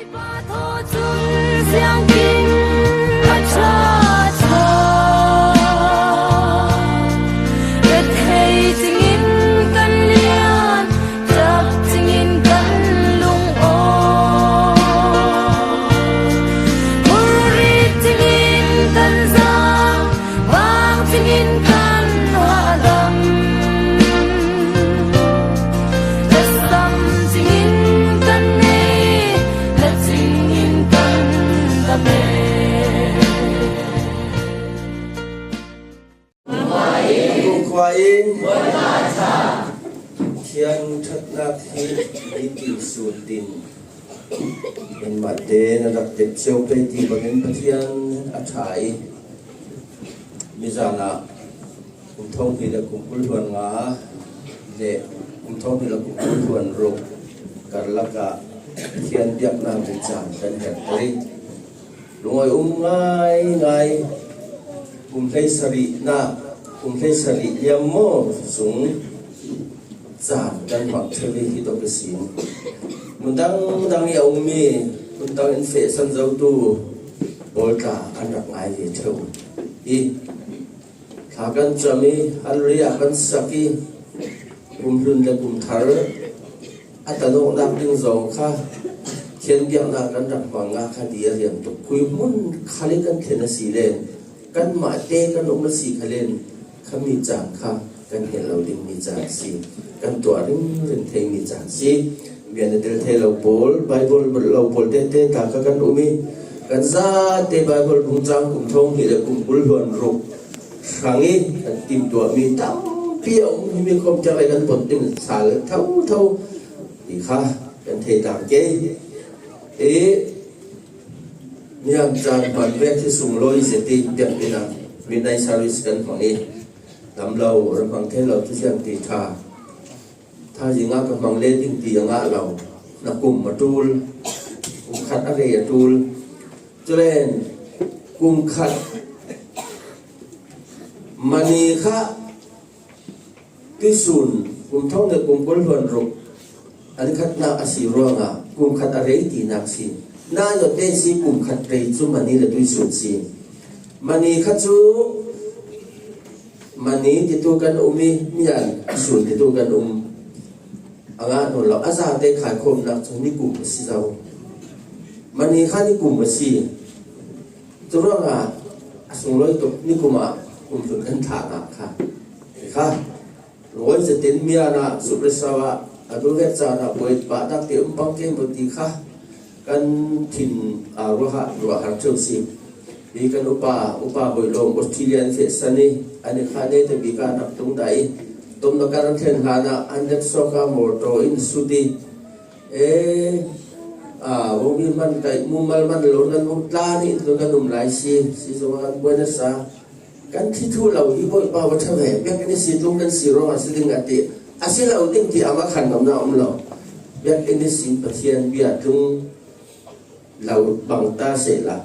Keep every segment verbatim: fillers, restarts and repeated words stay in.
Thaw cun siangkim a ṭha ṭha, rethei cingin kan lian, ṭap cingin kan lung aw, hurrit cingin kan zang, vang cingin kan hahdam, na sam cingin kan nei, na cingin kan dam e. Khua in thian ṭhatnak hi nitin sun tin, anmah te na rak tep cio pei ti bangin Pathian a ṭha i, mizan ah kum thonghnih le kum kul hluan nga le kum thonghnih le kum kul hluan ruk karlak ah Pathian biaknak le caan kan herh i, lungawi um ngaingai, kum hleisarihnak, kum hleisarih liam maw sung caan kan hmang ṭheu hi hi tawk ihsin, mun dangdang i a ummi, mun dang in fehsan zotu pawl tla an rak ngai ve ṭheu i, thla kan cam i, Hallelujah kan sak i, kum hlun le kum thar a tanawknak ding zong kha thian biaknak kan rak hmang nga kha ti a rian tuk. Khui hmun khal i kan thlen a si len, kanmah te kan um a si kha len, khami caan kha kan hel lo dingmi caan a si. Kan tuah ringring theimi caan a si. Bia na tel thei lo pawl, Baibal lo pawl tete ta kha kan um i, kan zate Baibal bung cang kum thonghnih le kum kul hluan ruk hrang i kan timhtuahmi tampi a um. Himi khawm tiang le kan pon ding sal thotho ti kha kan thei tang ke. I niam caan hman vek hi sunglawi zet i biakinn ah midnight service kan hmang i, lam lo, ra hmang thei lo cu siang ti ṭha. Thaizing ah ka hmang le ding ti a ngah lo. Na kum a ṭul, kum khat a rei a ṭul. Culen kum khat mani kha tuisun kum thong le kum kul hluan ruk an khatnak a si ruangah kum khat a rei tinak si. Nai lo te si kum khat rei cu mani le tuisun si. Mani kha cu mani titu kan um i, mian sun titu kan um. A ngah nawn lo, a zate khaikhawmnak cu nikum a si zo. Mani kha nikum a si. Curuangah a sunglawi tuk nikum ah kum hlun kan thlah ngah kha. Kha, lungawi zetin mian ah, sumretsau ah, a dul vek caan ah buai pahnak te um pang ke maw ti kha kan thin, aa, ruahah ruahhar ṭheu si. Hi kan upa, upa hoih lawng Australia an fehsan i, an i kha neta bik ah rak tung dah i, tomnak kan thlen hlan ah an rak sawk ah mawtaw in sut i, ee, aa, vawngbi man kaih, mumal man lo kan vung tlan i, kan um lai si, si zongah kan buai nasa. Kan thi thu lo hi Bawipa va ṭha ve, biakinn ihsin tlung kan si ruangah si ding a ti. A si lo ding ti a ma khan ngamnak a um lo. Biakinn ihsin Pathian bia tlung lo bang ta sehla,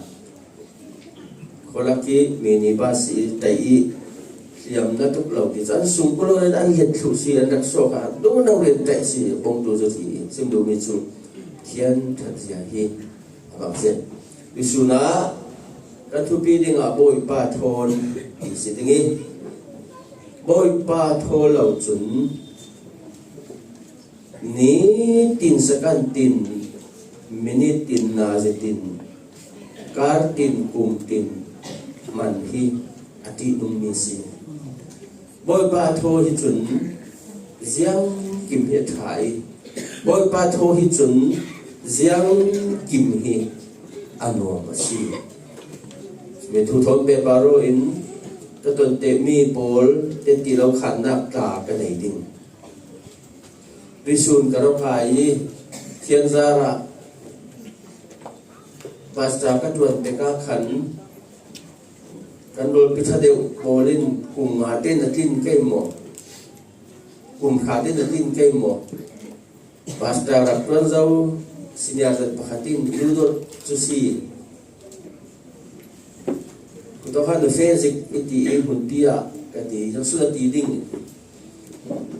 khualak i minibus i tei i hliam na tuk lo ti cu an sungkul lo in an let thluh si, an rak sawk a, dungno rian tei si, bawngtu cu ti sim duhmi cu thian ṭhat zia hi. Tuisun ah kan thupi dingah Bawipa thawn ti si ding i, Bawipa thaw lo cun nitin, second tin, minute tin, na zetin, kar tin, kum tin hman hi a ṭihnungmi si. Bawipa thaw hi cun ziangkim hi a ṭha i, Bawipa thaw hi cun ziangkim hi a nuam a si. Mi thu thawn pehpar aw in ka ton tehmi pawl te ti lo khannak tla ka nei ding. Tuisun ka rak kai i, Thianzar ah pastor ka ṭuan tikah khan kan rualpi ṭha deuh pawl in kum nga te na tlin kei maw? Kum hra te na tlin kei maw? Pastor rak ṭuan zo senior zat pakhat in, "Lu dawt cu si. Kutawkha na feh zik," i ti i, hmunpi ah ka ti, "Zaksu na ti ding?"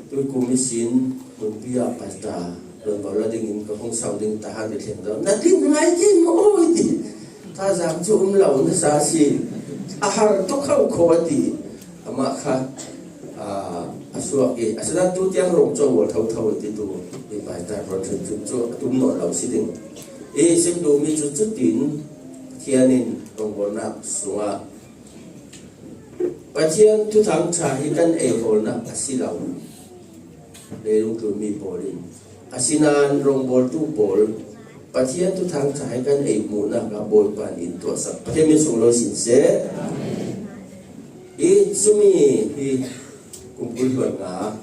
Tuikum ihsin hmunpi ah pastor Don bol la dingin ka hong sau ding ta, han ri thleng deuh. Na din ngai kei maw aw i ti. Thazang cu um lo nasa si. A har tuk hau kho a ti. Amah kha, aa, a suak i, a sina tu tiang rong cu a ual thotho i ti tu. I pai ta ron rin cu a tum nawn lo si ding. I sim duhmi cu cutin Pathian in rongbawlnak sungah Pathian thuthang ṭha hi kan eihawlnak a si lo. Leilung tlunmi pawl in, asinain rongbawltu pawl Pathian thuthang ṭha hi kan ei hmuhnak ah Bawipa in tuahsak Pathian min sung lo sin seh. I cumi hi kum kul hluan nga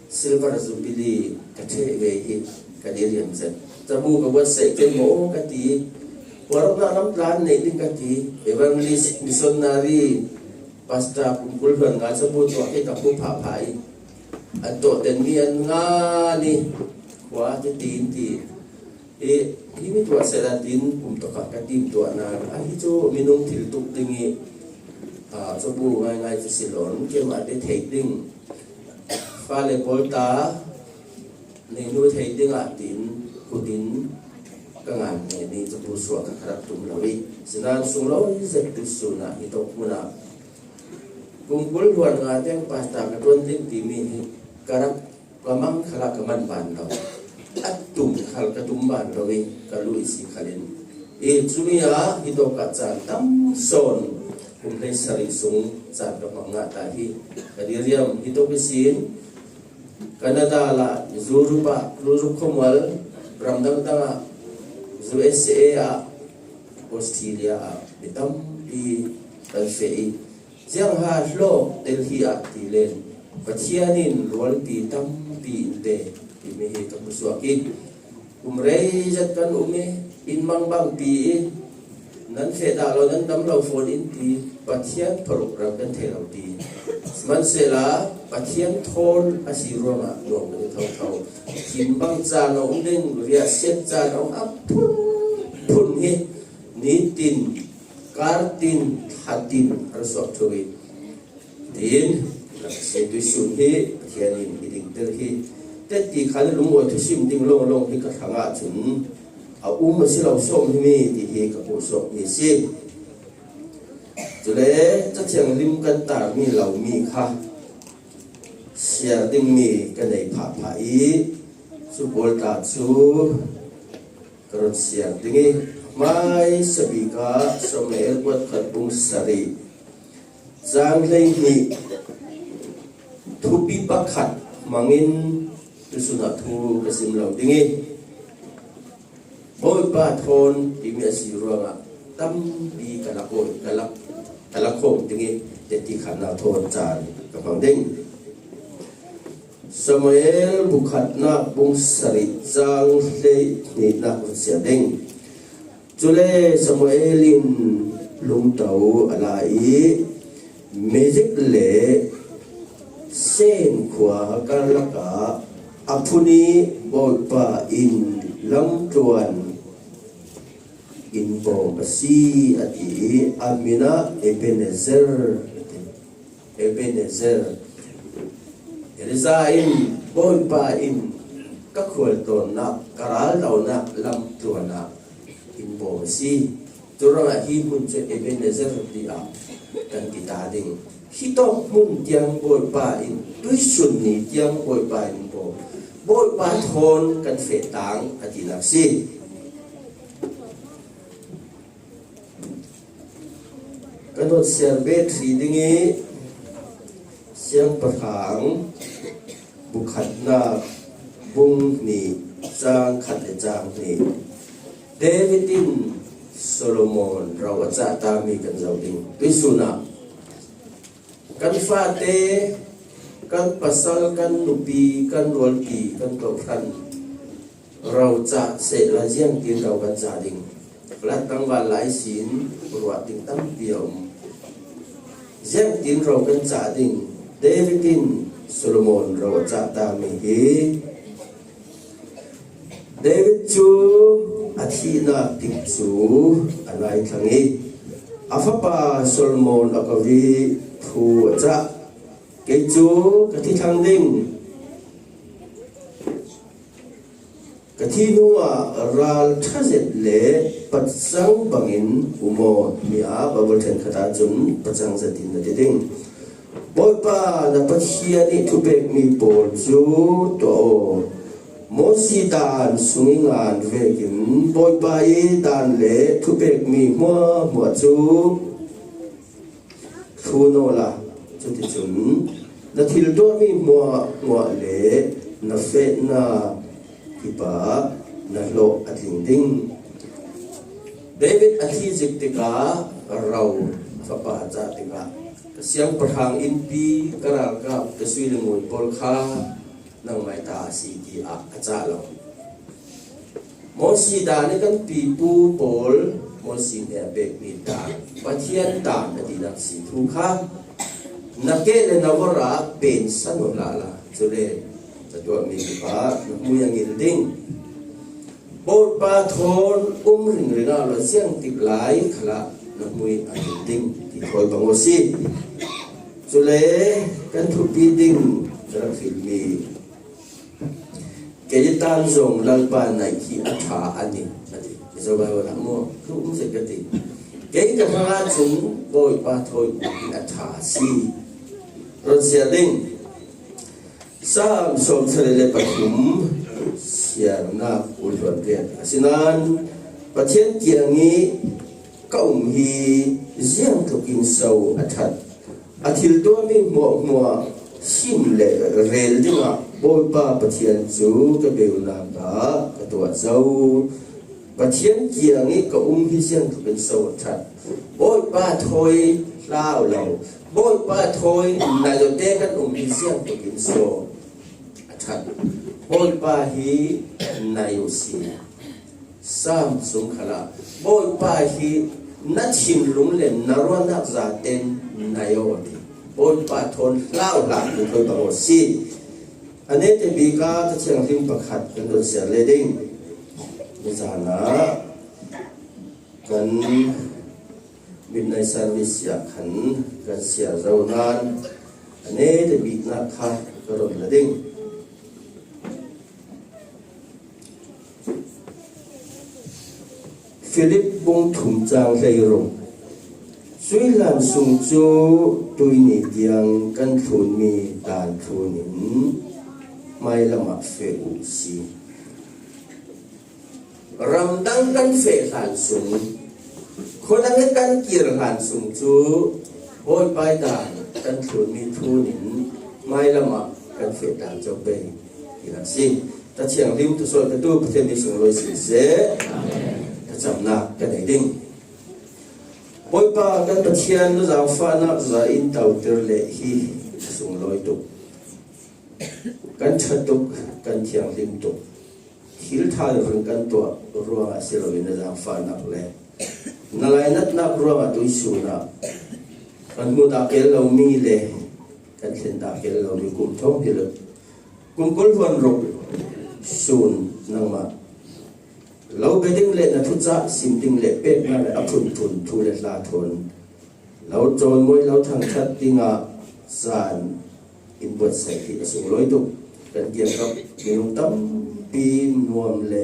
Silver Jubilee ka ṭheh ve hi ka diriam zet. Cabu ka buat seh kei maw ka ti. Huarnak lam tla an neih ding ka ti. Evangelist, missionary, pastor kum kul hluan nga cabu tuah hi ka hmu phah phah i. An tawh ten mi an nga ni khua ti ti in ti. I, hi mi tuah sehla tin kum takah ka timtuah nan, ahi cu minung thil tuk ding i, aa, cabu ngaingai cu si lo, keimah te theih ding, fale pawl ta, neihnu theih ding ah tin, kut in ka ngan nge ni cabu suak ka rak tum lo i, sinan sung lo i zet tu sun ah hi tok hmun ah kum kul hluan nga tiang pastor ka tuan ding timi hi ka rak ka mang khal ah ka man ban lo. A tum khal ka tum ban lo i ka luh i si khal in. I cumi ah hi tawk ah caan tam sawn kum hleisarih sung caan ka hmang ngah ta hi. Ka diriam hi tawk i sin Canada lah Europe ah, Europe khuamual ram dangdang ah, U S A ah, Australia ah mi tampi kan feh i, ziangha hlawk tel hi ah ti len Pathian in rualpi tampi in pe timi hi ka hmusuak i, kum rei zet kan um i, inn mangbangpi i, nan feh dah lo, nan dam lo fawn in ti, Pathian paruk ram kan thei lo ti. Sihmanhsehla Pathian thawn a si ruangah nuam kan i thotho. Thingbang caan a um ding, riahsiat caan a um a phunphun hi nitin, kartin, thlatin a ra suak ṭheu i, tiin, si tuisun hi Pathian in i dingter hi. Teti khan i lungawi thusim ding lawnglawng hi ka hrangah cun a um a si lo sawm hi mi ti hi ka hmuhsuak mi a si. Cule Cathiang lim kan tarmi lo mi kha siar dingmi ka nei phahphah i, cu pawl ta cu ka run siar ding i, hmai sabik ah Samuel kuat khat bung sarih cang hleihnih thupi pakhat hmangin tusun ah thu ka sim lo ding i, Bawipa thawn timi a si ruangah tampi ka lak aw, ka lak, ka lak khawm ding i, teti khannak thawn caan ka hmang ding. Samuel bukhatnak bung sarih cang hleihnihnak hun siar ding. Cule Samuel in lungto a la i, Mizip le Sen khua karlak ah a phun i, Bawipa in lamtluan in bawm a si, a ti i, a min ah Ebenezer a ti. Ebenezer. Elisa in, Bawipa in ka khualtawnnak, ka raldonak lamtluan ah in bawm a si. Curuangah hi hmun cu Ebenezer tiah kan ti ta ding. Hi tawk hmun tiang Bawipa in, tuisun ni tiang Bawipa in bawm, Bawipa thawn kan feh tang a tinak si. Kan hun siar bet hrih ding i, Siangpahrang bukhatnak bung hnih cang khat le cang hnih. David in Solomon ro a cah tami kan zoh ding. Tuisun ah kan fate, kan pasal, kan nupi, kan rualpi, kan kawhhran ro cah sehla ziangtin ro kan cah ding? Flat tlangval lai sin ruah ding tampi a um. Ziangtin ro kan cah ding? David in Solomon ro a cah tami hi. David cu a thihnak tik cu a nai thlang i, a fapa Solomon a ko i thu a cah. Kei cu ka thi thlang ding. Ka thi hnuah ral ṭha zet le pacang bangin um aw, tiah Baibal ṭhenkhat ah cun pacang zetin na ti ding. Bawipa na Pathian ih thupekmi pawl cu tuah aw. Mosi daan sung i ngan vekin Bawipa ih daan le thupekmi hmuahhmuah cu thlun awla, cuticun na thil tuahmi hmuahhmuah le na fehnak kip ah na hlawh a tling ding. David a thi zik tikah ro a fapa cah tikah, ka siangpahrang innpi, ka ralkap, ka sui le ngui pawl kha nangmai ta a si, tiah a cah lo. Mosi daan ih kan pipu pawl Mosi nih a pekmi daan, Pathian daan a tinak si thu kha na keh le na vorh ah pensan aw lala. Cule na tuahmi kip ah na hmui a ngil ding. Bawipa thawn um ringring ah lo ziang tik lai khalah na hmui a ngil ding ti thawi bang aw si. Cule kan thupi ding ka rak hrilmi, kei tan zong Lalpa naih hi a ṭha a ni, a ti. Mizo Baibal ah maw, thu um zet ka ti. Kei ka hrangah cun Bawipa thawi um hi a ṭha a si. Ron siar ding. Salm sawmsarih le pathum siarnak ulhuan rian. Asinain Pathian kiang ih ka um hi ziangtlukin so a ṭhat. A thil tuahmi hmuahhmuah sim le rel dingah Bawipa Pathian cu ka beunak ah ka tuah zo. Pathian kiang ih ka um hi ziangtlukin so a ṭhat. Bawipa thawi hlau lo. Bawipa thawi naiote kan um hi ziangtlukin so a ṭhat. Bawipa hi nai uh si. Salm sung khalah Bawipa hi na thinlung le na ruahnak zaten nai aw, a ti. Bawipa thawn hlau hlau ti thawi bang aw si. A nete bik ah Cathiang hlim pakhat kan ron siar le ding. Nizan ah kan midnight service ah khan kan siar zo nain a nete biknak kha ka ron la ding. Filip bung thum cang hleiruk. Cuih hlan sung cu tuihni tiang kan thlunmi daan thlun in hmailam ah feh uh si. Ramdang kan feh hlan sung, khuadang ih kan kir hlan sung cu Bawipa ih daan kan thlunmi thlun in hmailam ah kan feh dan co pei tinak si. Cathiang hlim thusuahtu Pathian nih sunglawi siseh. Thlacamnak ka nei ding. Bawipa kan Pathian, na zaangfahnak za in tauter le hi a sunglawi tuk. Kan ṭha tuk, kan thianghlim tuk. Thil ṭha le hring kan tuah ruangah si loin na zaangfahnak le na lainatnak ruangah tuihsun ah kan hmuh dah kel lomi le kan thlen dah kel lomi kum thawng hnih le kum kul hluan ruk sun nangmah lo bia ding le na thucah sim ding le peknak le a phunphun thu le hla thawn lo cawnmawi, lo thangṭhat dingah caan in buatsaih hi a sunglawi tuk. Kan kiangkap minung tampi nuam le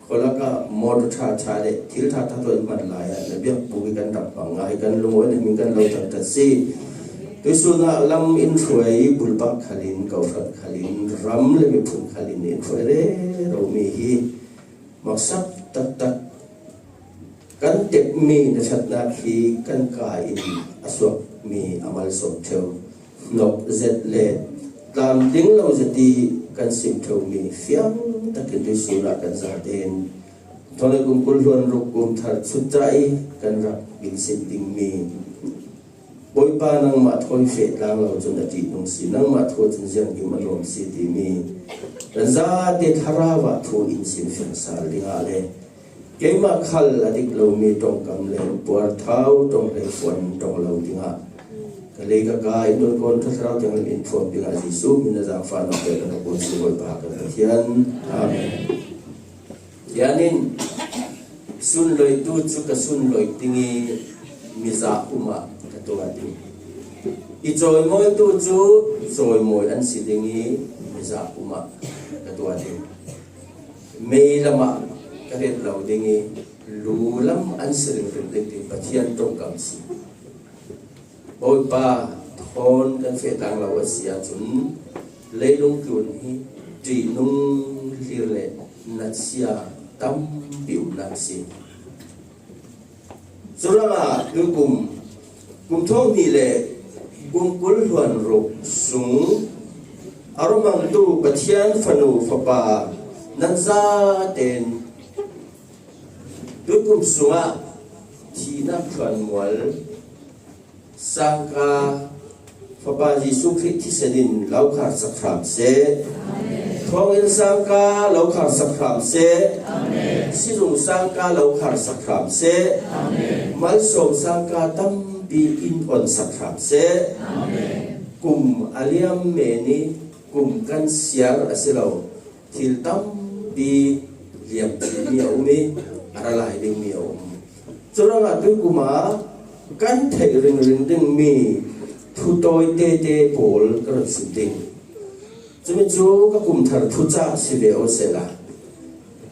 khualak ah mawṭaw ṭha ṭha le thil ṭha ṭha thawn in hman lai ah na biakbuk ih kan rak bang ngai, kan lungawi na hming kan lo thangṭhat si. Tuihsun ah lam in hruai bulpak khal in, kohhran khal in, ram le miphun khal in in hruai rero mi hi maksak taktak kan tepmi na ṭhatnak hi kan kaa in a suakmi a malsawm ṭheu hnawk zet le tlamtling lo zet ih kan sim ṭheumi fiang takin tuihsun ah kan zaten thawn le kum kul hluan ruk kum thar chutcah ih kan rak in sim dingmi Bawipa, nangmah thawi feh tlang lo cun a ṭihnung si, nangmah thu cun ziangkim a nuam si timi kan zate thlarau ah thu in sin fiang sal dingah le keimah khal a dik lomi ṭongkam le puarthau ṭong hleifuan ṭong lo dingah ka lei ka ka in nun kawn ṭha thlarau tiang in in thuam dingah Jesuh min a zaangfahnak le kan rak si Bawipa kan Pathian. Amen. Tianin sunloitu cu ka sunloih ding ih mizah um ah ka tuah ding. I cawimawitu cu cawimawi an si ding ih mizah um ah ka tuah ding. Mei lamah ka ret lo ding i, lu lam an si ringring ding ti Pathian ṭongkam si. Bawipa, thawn kan feh tlang lo a si ahcun, leilung tlun hi ṭihnung hlir le natsia tampi umnak a si. Curuangah tuikum, kum thawng hnih le kum kul hluan ruk sung a ruahmantu Pathian fanu fapa nan zaten tuikum sungah thihnak thluan mual sangka Fapa Jesuh Khrih thisen in lo kharsak hram seh. Thawnginn sangka lo kharsak hram seh. Sizung sangka lo kharsak hram seh. Malsawm sangka tampi in onsak hram seh. Kum a liam men i kum kan siar a si lo. Thil tampi liam dingmi a um i, a ra lai dingmi a um. Curuangah tuikum ah kan theih ringring dingmi thu tawi tete pawl ka run sim ding. Cumi cu ka kumthar thucah si ve aw sehla,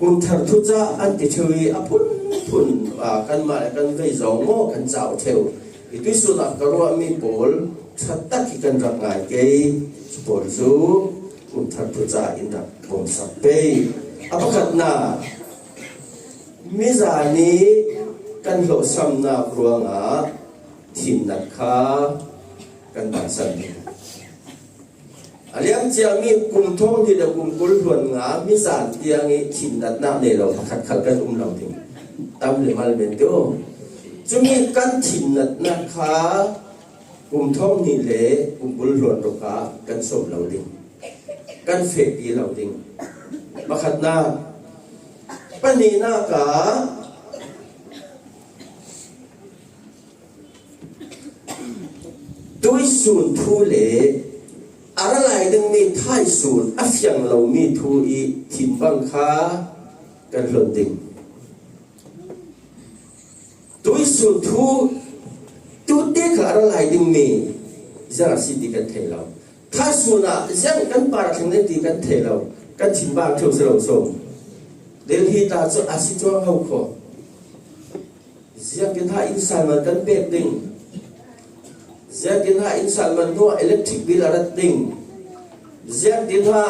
kumthar thucah an ti ṭheu i a phunphun, aa, kanmah le kan vei zong maw kan cau ṭheu. I tuisun ah ka ruahmi pawl ṭha tak hi kan rak ngai kei. Cu pawl cu kumthar thucah in rak bawmsak pei. A pakhatnak, mizan i kan hlawhsamnak ruangah thinnat kha kan bansan ding. A liam ciami kum thawng hnih le kum kul hluan nga mizan tiang i thinnatnak nei lo pakhat khal kan um lo ding. Tam le mal men te aw. Cumi kan thinnatnak kha kum thawng hnih le kum kul hluan ruk ah kan sawm lo ding, kan fehpi lo ding. Pakhatnak, pahnihnak ah tuisun thu le a ra lai dingmi thaisun a fiang lomi thu i thinbang kha kan hlon ding. Tuisun thu, tute kha a ra lai dingmi ziang a si ti kan thei lo. Thaisun ah ziang kan par a thleng ding ti kan thei lo. Kan thinbang ṭheu si lo sawm. Delhi ta cu a si cuang ho kho. Ziangtin ha inn salman kan pek ding? Ziangtin ha inn salman hnuah electric bill a rat ding? Ziangtin ha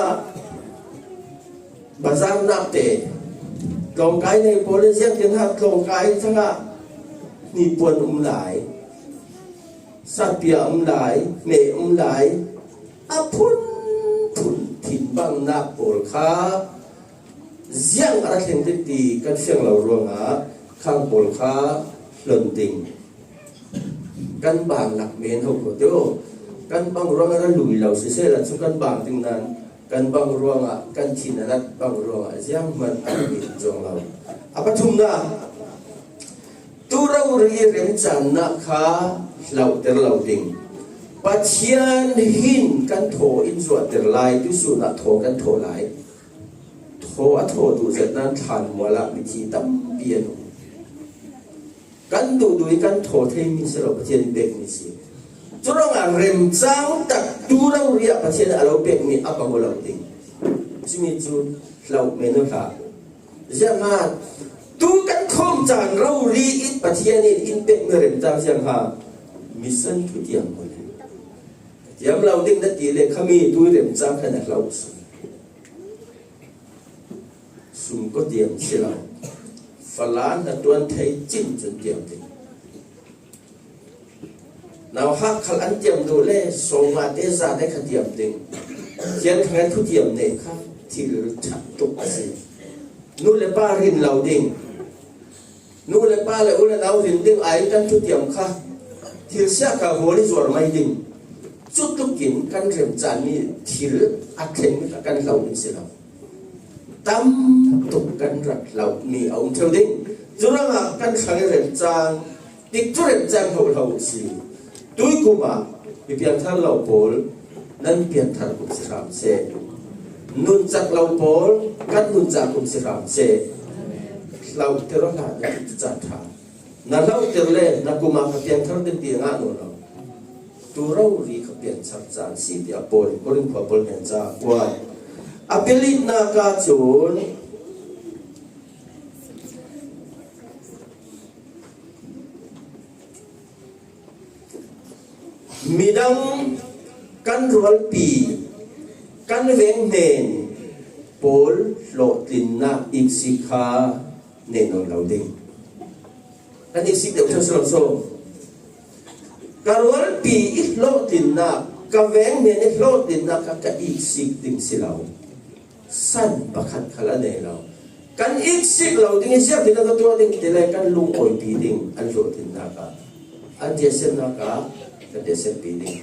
bazar nak te tlawngkai nei pawl in ziangtin ha tlawngkai thangah hnipuan um lai, satpia um lai, hme um lai, a phunphun thinbangnak pawl kha ziang a ra thleng ding ti kan fiang lo ruangah khang pawl kha hlon ding. Kan bang lak men ho ko teo. Kan bang ruangah ra lui lo sisehla cu kan bang ding nan kan bang ruangah kan thin a lat bang ruangah zianghman a ra zuang lo. A pathumnak, tu rori remcannak kha hlauhter lo ding. Pathian hin kan thaw in zuahter lai, tuisun ah thaw kan thaw lai. Thaw a thaw duh zet nan thlan mual ah mithi tampi an um. Kan duhduh i kan thaw theimi si lo, Pathian in pekmi si. Curuangah remcang tak tu rori ah Pathian in a lo pekmi a bang aw lo ding. Cumi cu hlauh men aw hlah. Ziangah tu kan khawm caan rori in Pathian in in pekmi remcang ziangah mission thutiam aw le, tiam lo ding na ti le khami tu remcang kha na hlauh si. Sum ko tiam si lo. Falan na tuan thei cin cun tiam ding. Nauhak khal an tiam duh le, sawmah te za te kha tiam ding. Thian kha thu tiam nei kha thil ṭha tuk a si. Nu le pa rin lo ding. Nu le pa le u le nau rin ding ai kan thutiam kha thil siah ka hual i zuar mai ding. Cutluk in kan remcanmi thil a thlengmi kha kan hlo ding si lo. Tam tuk kan rak hlomi a um ṭheu ding. Curuangah kan hrang i remcang, tikcu remcang hlohlo si. Tuikum ah i piangthar lo pawl nan piangthar kum si hram seh. Nunchak lo pawl kan nunchak kum si hram seh. Hloter aw hlah, na tikcu caan ṭha. Na hloter le na kum ah ka piangthar ding ti a ngah nawn lo. Tu rori ka piangthar caan si tiah Paul in Korin khua pawl hnen caah a kuat. A pilitnak ah cun Midang kan rualpi, kan veng hnen pawl hlawhtlinnak iksik kha nei nawn lo ding. Kan iksik deuh ṭheuh si lo saw. Ka rualpi i hlawhtlinnak, ka veng hnen i hlawhtlinnak kha ka iksik ding si lo. San pakhat khal a nei lo. Kan iksik lo ding i ziak ding a ka tuah ding ti le kan lungawipih ding an hlawhtlinnak ah, an diahsiatnak ah kan diahsiatpih ding.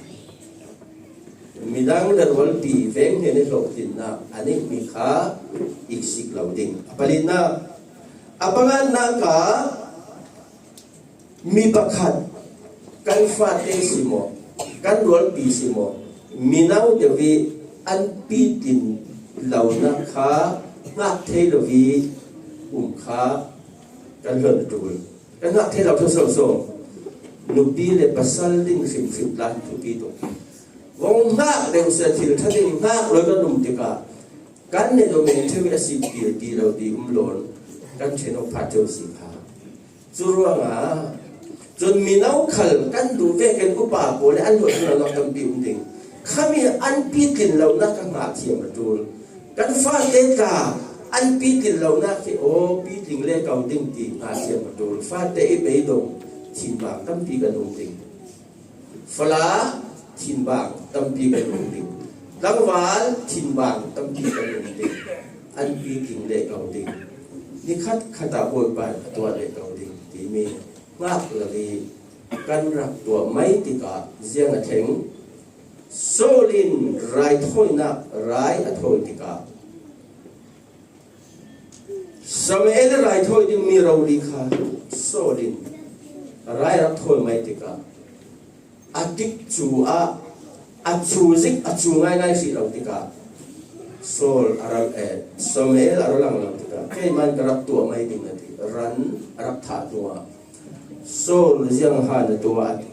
Midang le rualpi veng hnen i hlawhtlinnak a neih mi kha iksik lo ding. A palinak, a pangannak ah mi pakhat, kan fate si maw, kan rualpi si maw, mino deuh i an pitlin lonak kha ngak thei lo i um kha kan hlon a ṭul. Kan ngak thei lo ṭheuh si lo saw. Nupi le pasal ding hrimhrim tlan thupi tuk. Vong ngak deuh seh, thil ṭha ding ngak lo i kan um tikah kan neih lo men ṭheuh i a si pilpi lo ti um lo in kan ṭhen awk phat ṭheuh si kha. Cu ruangah cun mino khal kan duh vekin upa pawl le an luat lonak tampi um ding. Khami an pitlin lonak kha ngah thiam a ṭul. Kan fate tla an pitlin lonak khi aw, pitling le ko ding ti ngah thiam a ṭul. Fate i beidong thinbang tampi kan um ding. Fala thinbang tampi kan um ding. Tlangval thinbang tampi kan um ding. An pitling le ko ding. Ni khat khat ah Bawipa in a tuah le ko ding timi ngak lo i kan rak tuah mai tikah ziang a thleng? Saul in raithawinak rai a thawi tikah Samuel i raithawi dingmi rori kha Saul in rai rak thawi mai tikah a tikcu ah a cu zik a cu ngaingai hrih lo tikah Saul a ral, eh, Samuel a ral lang lo tikah keimah in ka rak tuah mai ding a ti. Ran a rak thah hnuah Saul ziang han a tuah a ti.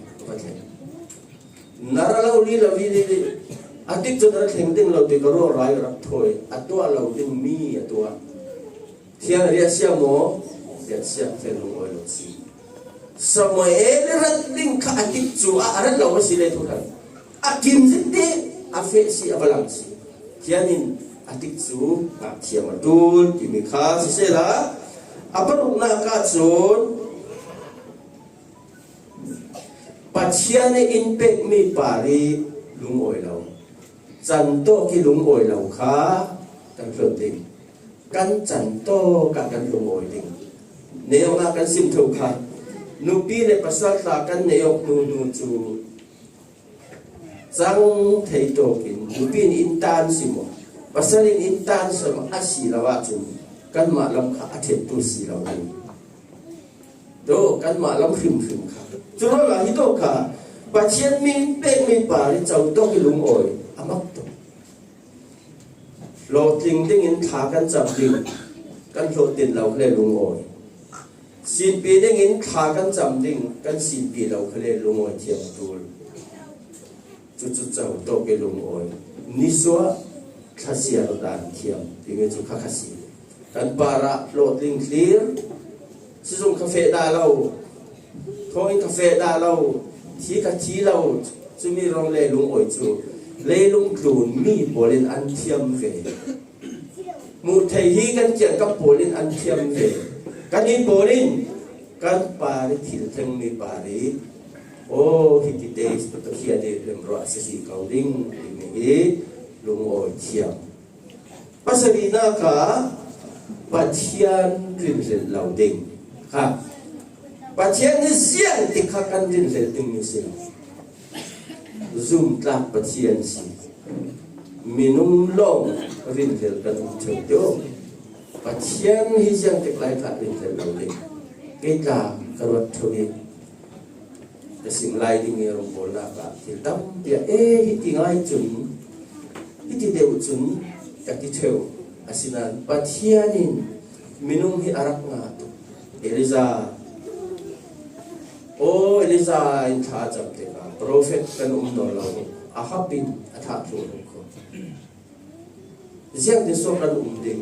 Na ra lo li lo, li li li. A tikcu na ra thleng ding lo ti ka ruah rai rak thawi. A tuah lo ding mi a tuah. Thiang riahsia maw? Riahsia, thiang lungawi lo si. Samuel i rat ding kha a tikcu ah a rat lo a si le thuhran. A kim zin te a feh si, a va lang si. Thiang in a tikcu ngah thiam a ṭul timi kha sisehla a paruknak ah cun Pathian i in pekmi par i lungawi lo, can tawk i lungawi lo kha kan hlon ding. Kan can tawk ah kan lungawi ding. Neih awknak kan sim tho kha. Nupi le pasal tla kan neih awk hnu hnu cu cang thei tawk in nupi in in tan si maw, pasal in in tan si maw, a si lo ahcun kanmah lam kha a ṭhentu si lo ding. Dawh kanmah lam hrimhrim kha. Cu ruangah hi dawh kha Pathian mi pekmi par i co tawk i lungawi a mak tuk. Hlawhtling dingin thla kan cam ding, kan hlawhtling lo kha le lungawi. Sinpi dingin thla kan cam ding, kan sinpi lo kha le lungawi thiam a ṭul. Cucu co tawk i lungawi. Nisuah thlasia lo dan thiam timi cu kha kha si. Kan parah hlawhtling thlir, sizung kha feh dah lo, thawngin kha feh dah lo, thi kha thi lo, cumi rawng le lungawi cu leilung tlun mi pawl in an thiam ve. Hmuh theih hi kan kiangkap pawl in an thiam ve. Kan i pawl in kan par i thil thlengmi par i, aw, hiti te Pathian i remruah a si ko ding timi hi lungawi thiam. Pasarihnak ah Pathian rinhlelh lo ding kha. Pathian hi ziang tik kha kan rinhlelh dingmi si lo. Zumtlak Pathian si. Minung lawng rinhlelh kan um ṭheu deuh. Pathian hi ziang tik lai kha rinhlelh lo ding. Kei tla ka ruat ṭheu i ka sim lai ding i rawngbawlnak ah thil tampi ah, e, hiti ngai cun, hiti deuh cun ka ti ṭheu. Asinain Pathian in minung hi a rak ngah tuk. Elijah, aw, Elijah in thla a cam tikah profet kan um nawn lo. Ahab in a thah thluh hnu kho. Ziangtin so kan um ding?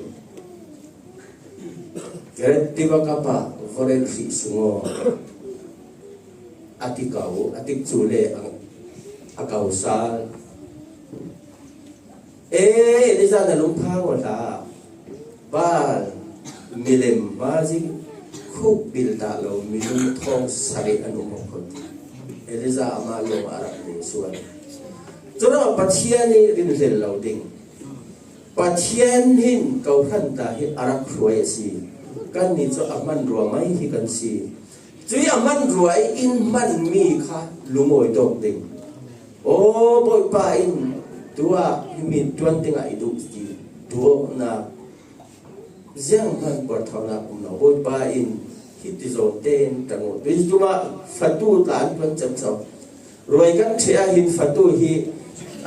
Ret tiva kapah vorel hrih sung aw, a ti ko, a tikcu le a, A kau sal. E, Elijah na lungphang aw hla. Baal milem ma zi khuk bil ta lo minung thawng sarih an um aw khot. Elijah amah lawng a rak ding suan. Cun Pathian nih rinhlel lo ding. Pathian hin kawhhran ta hi a rak hruai a si. Kannih cu a hmanrua mai hi kan si. Cui a hmanrua i in hmanmi kha lungawi dawk ding. Aw, Bawipa in tuah himi tuan dingah i duh ti duhawknak zianghman puarthaunak um lo. Bawipa in hiti zawn tein ṭang uh. Tui cungah fatu tla an tuan cem co. Ruai kan ṭheh ah hin fatu hi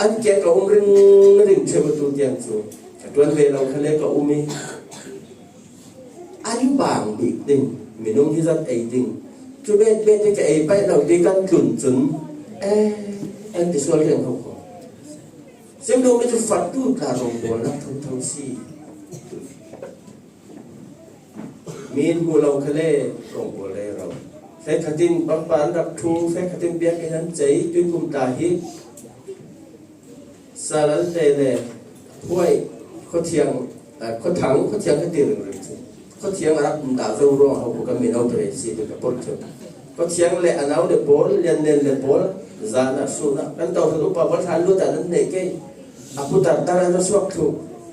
an kiak a um ringring ṭheu tu tiang cu a ṭuan ve lo kha le ka um i an bang bik ding, minung hi zat ei ding. Cu bet bet hi ka ei paih lo ti kan tlun cun, eh, an ti sual riang ho ko. Sim duhmi cu fatu tla rawngbawlnak thotho si. Mi in hmu lo kha le rawngbawlei ro. Hleikhat in pangpa an rak ṭhu, hleikhat in biakinn an cei, tuikum ta hi. Salal te le Huai Khuathiang, ah, Khuathang, Khuathiang ka ti ringring cu. Khuathiang a rak um ta zo ruang ho kan mino pare si ti ka pawt ṭheu. Khuathiang le a nau le pawl, Lian Nen le pawl, zan ah sun ah kan to hlu upa pawl hlan lut ah nan nei kei. A putar tar an suak thlu.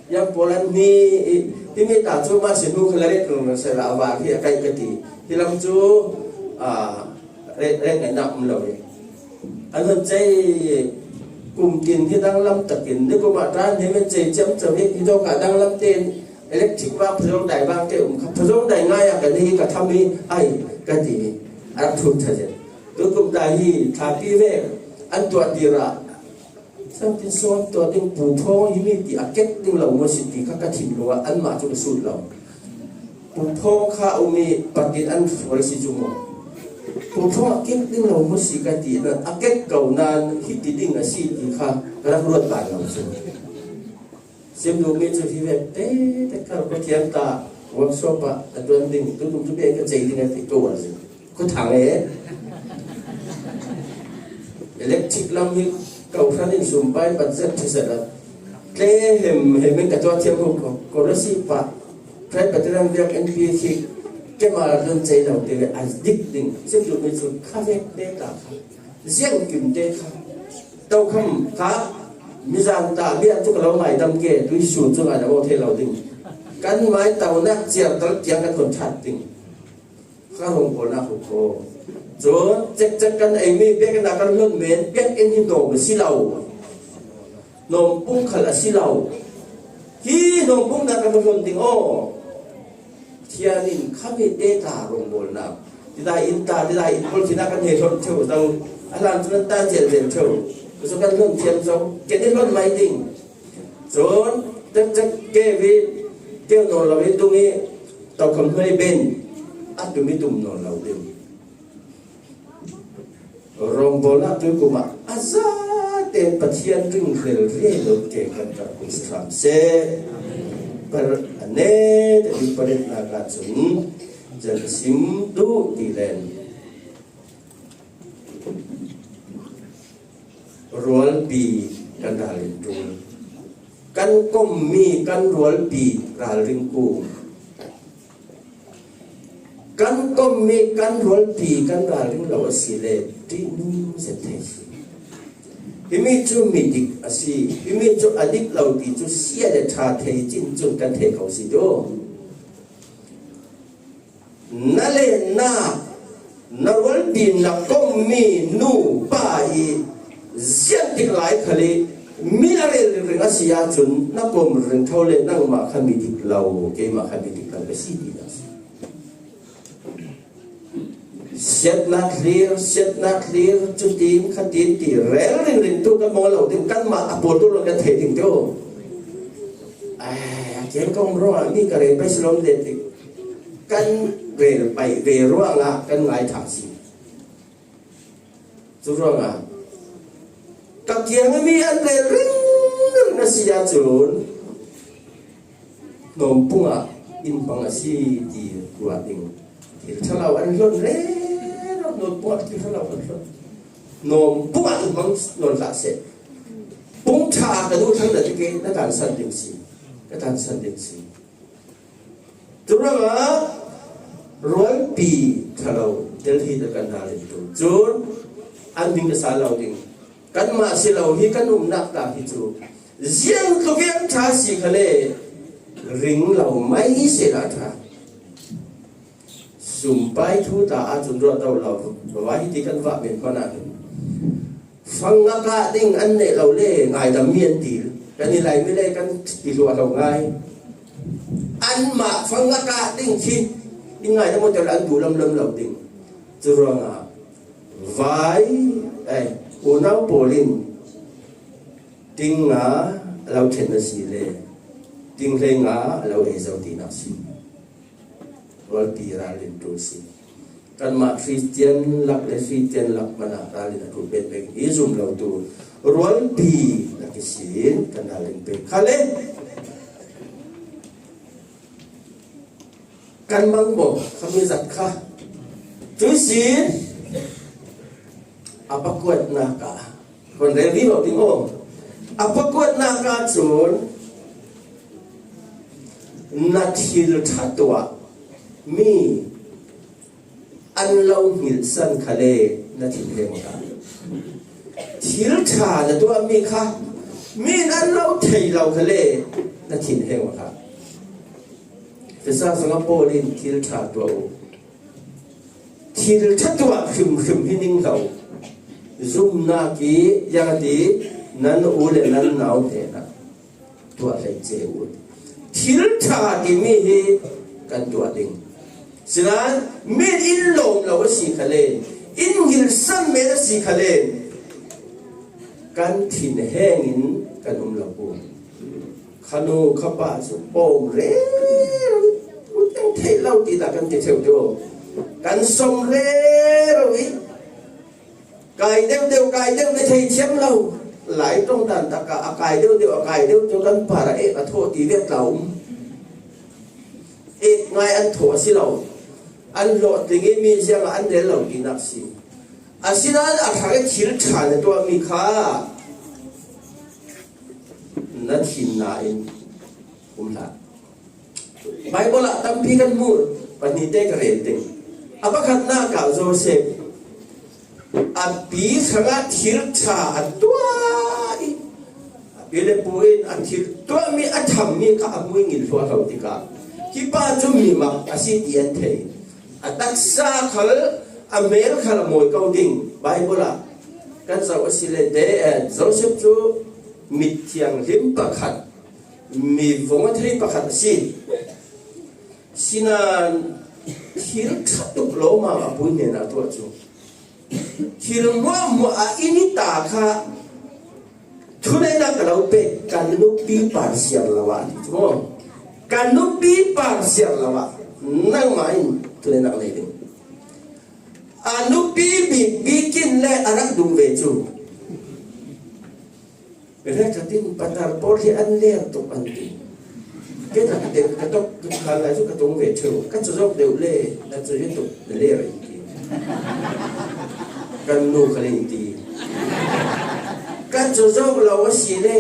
Yang pawl an mi i, himi ta cu mah si hnu kha la ret rung rung sela a var hi a kai ka ti. Hi lam cu, ah, re-, reng ngaihnak um lo i. An hun cei kum tin hi danglam takin, ni kum ah ṭan hi men cei ciamco hi, hi dawk ah danglam tein electric vang phazawng dai vang te um kha, phazawng dai ngai ah kan hi ka tham i ai ka ti. A rak ṭhut ṭha zet. Tukum ta hi thlapi ve an tuah tir ah Samtin sawm tuah ding pu phawng hi mi ti a kek ding lo maw si ti kha ka thinlung ah anmah cu ka sut lo. Pu phawng kha a um i patin an hruai si cu maw? Pu phawng a kek ding lo maw si ka ti nan a kek ko nan hi ti ding a si ti kha ka rak ruat ban lo cu. Sim duhmi cu hi vek te te kar Pathian ta workshop ah a tuan ding tukum cu bia ka cei ding a ti ko a si. Khuathang e. Electric lam hi kawhhran in sumpai budget thisen a tle hem hem in ka tuah thiam ko, ko, ko rasi pa. Presbyterian biak N P khi keimah lam cei lo te ve a dik ding. Sim duhmi cu kha vek te ta kha. Ziang kim te kha. Tokham kha mizan ta bia tuk lo ngaidam ke tui su cu ngai lo thei lo ding. Kan mai taunak ciar tal tiang kan ton ṭhat ding. Kha hrawng pawl nak hrawng pawl. Cun cekcek kan eimi biakinn ah kan hlon men, biakinn hi hnawm a si lo. Hnawmpung khal a si lo. Hi hnawmpung nak kan hlon ding aw. Pathian in kha mi te ta rawngbawlnak. Tidai in ta, tidai in pawl khin ah kan he hlon ṭheu zo. A hlan cu kan ta zelzel ṭheu. Cu kan hlon thiam zo. Ken i hlon mai ding. Cun cekcek ke vi, keu nawn lo i tung i, tokham hnuai ben a tum i tum nawn lo ding. Rawngbawlnak tuikum ah a zate Pathian ringhlel riai lo te kan rak kum hram seh. Par a ne te paretnak ah cun zan sim duh ti len. Rualpi kan ralrin ṭul. Kan kommi kan rualpi ralrin kung. Kan kommi kan rualpi kan ralrin lo a si le ṭihnung zet thei si. Himi cu mi dik a si. Himi cu a dik lo ti cu sia le ṭha thei cin cun kan thei ko si dawh. Na lennak, na rualpi na kommi nu pa i ziantik lai khal i mi a rel ringring a si ahcun na kom ringtho le nangmah kha mi dik lo, keimah kha mi dik lo ka si ti na si. Siatnak hlir, siatnak hlir, cutin khatin ti rel ringring tu kan mawng lo ding, kanmah a pawl tu lo kan thei ding tio. Ai, a kiang kong ruangah mi ka rel pai si lawm le ti. Kan rel pai ve ruangah kan ngai thang si. Cu ruangah ka kiang mi an rel ringring a si ahcun hnawmpung ah in hmang a si ti ruah ding. Thil ṭhalo an hlon rero, hnawmpung ah thil ṭhalo an hlon. Nawm pungah in hmang nawn hlah seh. Pung ṭha ka duh thlang na ti ke, na tansan ding si. Ka tansan ding si. Curuangah rualpi ṭha lo Delhi te kan hal in tu cun an ding ka sa lo ding. Kanmah si lo hi, kan umnak tlang hi cu ziang tluk in ṭha si kha le ring lo mai si la ṭha. Sumpai thu ta ahcun ruah do lo. Vai hi ti kan vah men hmanh ah hin fang a kah ding an neih lo le ngaidam mi an ti. Kan i Laimi le kan ti hluah lo ngai. Anmah fang a kah ding khi in ngaidam awk an duh lamlam lo ding. Curuangah vai, ai, unau pawl in ting nga a lo ṭhen a si le ting hlei nga a lo ei zo tinak si. Rualpi ralrin ṭul si. Kanmah Khristian lak le Khristian lak hmanh ah ralrin a ṭul pek pek i zum lo tu rualpi lak ihsin kan ralrin pek kha le kan mang bawm kha mi zat kha. Cuihsin a pakuatnak ah, kan rel vivo ding aw. A pakuatnak ah cun na thil ṭha tuah mi an lo hngilhsan kha le na thinheng awk a. Thil ṭha na tuah mi kha mi in an lo thei lo kha le na thinheng awk a. Efesa sungah Paul in thil ṭha tuah u. Thil ṭha tuah hrimhrim hi ning lo. Zumnak i ziang a ti, nan u le nan nau hnenah tuah hlei ce u. Thil ṭha timi hi kan tuah ding. Sinain min in lawm lo a si kha le, in hngilhsan men a si kha le, kan thinheng in kan um lo u. Khanu khapa cu pawm rero, u teng theih lo ti dah kan ti theu deuh. Kan som rero i kai deuh deuh, kai deuh na thei thiam lo. Lai ṭong dan takah a kai deuh deuh, a kai deuh cu kan par ah ek a thawh ti viat tla um. Ek ngai an thawh a si lo. An hlawhtling i mi ziangah an rel lo tinak si. Asinain a hrang i thil ṭha na tuahmi kha na thin nain um hlah. Baibal ah tampi kan hmuh, pahnih te ka rel ding. A pakhatnak ah Josef a pi hrangah thil ṭha a tuah i, a pi le pu in a thil tuahmi, a thammi kha a hmuh i ngilh hluah lo tikah, hi pa cu mi mak a si ti an thei. A taksa khal, a mel khal a mawi ko ding. Baibal ah kan zoh a si le te, eh, Josef cu mithianghlim pakhat, mi vong a thei pakhat a si. Sinain thil ṭha tuk lawmam a pu hnenah a tuah cu, thil hmuahhmuah a in i ta kha, thuneihnak ka lo pek, ka nupi par siar lo ah, a ti cu maw? Ka nupi par siar lo ah nangmah in thuneihnak nei ding. A nupi bik bik in le a rak duh ve cu. Rek ka tin, patar pawl hi an ler tuk an ti. Kei ka tel, ka tok, ka hlan lai cu ka tung ve ṭheu. Ka cazok deuh le, na cazok tuk na ler in ti. Kan nu khal in ti. Ka cazok lo a si le,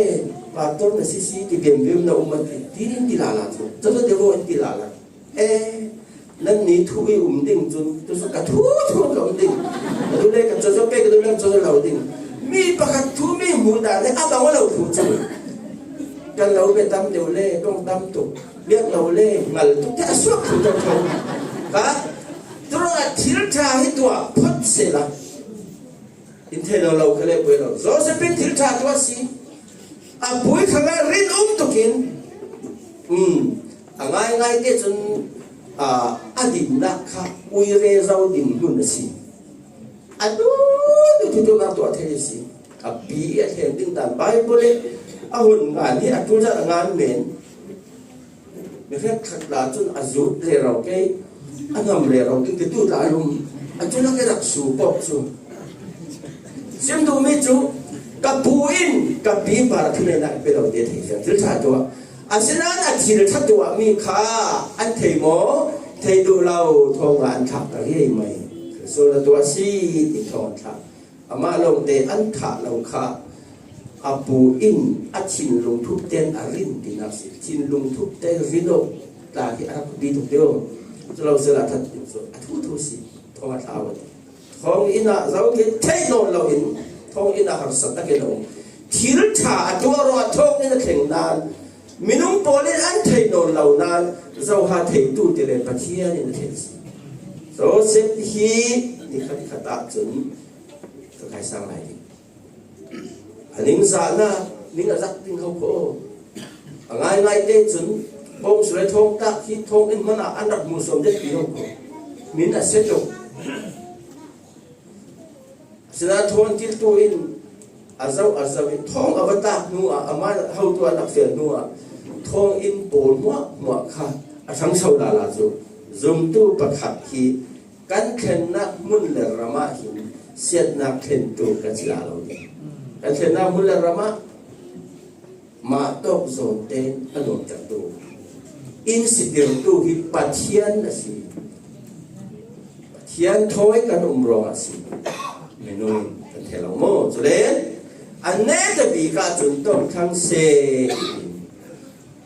pastor na si si ti biam biam na um a ti. Ti in ti lala cu. Cazok deuh in ti lala. Eh, nannih thu i um ding cun, tu cu ka thu thu ka um ding. Ka duh le ka cawzaw pek, ka duh le ka cawzaw lo ding. Mi pakhat thu mi hmuh dan le a bang a lo thu cu. Kan lo bia tam deuh le, ṭong tam tuk. Biak lo le, ngal tuk te a suak thu tuk tho. Ka, tu ruangah thil ṭha hi tuah phot sehla. In thei lo lo kha le poi lo. Joseph in thil ṭha tuah si. A pui kha le rin um tukin, um, a ngaingai te cun, a, a dinnak kha ui re zo ding hmun a si. A duh duh duh duh nak tuah thei a si. A pi a thlen ding dan Baibal le a hun ngan hi a ṭul zat a ngan men. Mi hrekkhat la cun a zut rero kei, a ngam rero kei, ka tu ta lum, a cu lak i rak su pawk cu. Sim duhmi cu, ka pu in ka pi par a thuneihnak pe lo te thei fiang, thil ṭha tuah. Asinain a thil ṭha tuahmi kha an thei maw? Thei duh lo, thawng ah an thlak ta hi mai. Sual na tuah si, ti thawng an thlak. Amah lawngte an thah lo kha a pu in a thinlung thupte in a rin tinak si. Thinlung thupte rin awk tla hi a rak bi tuk deuh. Cu lo sila that ding cu a thu thu si. Thawng a thlau a ti. Thawng inn ah zo ke theih nawn lo in thawng inn ah harsa tak in a um. Thil ṭha a tuah ruangah thawng inn a thleng nain minung pawl in an thei nawn lo nain Zoha theitu ti le Pathian in a thei a si. Joseph hi nikhat khat ah cun ka kaisang lai ding. A ningzahnak ning a zak ding ho kho. A ngaingai te cun bawm su le thawngtak hi thawng inn hmanh ah an rak hmuhsuam dek ti ho kho. Min a si tuk. Asinain thawng an kiltu in a zoh a zoh in thawng a va tak hnu ah amah hotu an rak fial hnu ah thawng inn pawl hmuahhmuah kha a hrangso lala cu zumtu pakhat hi kan thlennak hmun le ram ah hin siatnak thlentu kan si lai lo ding. Kan thlennak hmun le ram ah mah tawk zawn tein a nuamtertu in sitirtu hi Pathian a si. Pathian thawi kan um ruangah a si. Minung kan thei lo maw? Cule an neta bik ahcun tong thlang seh.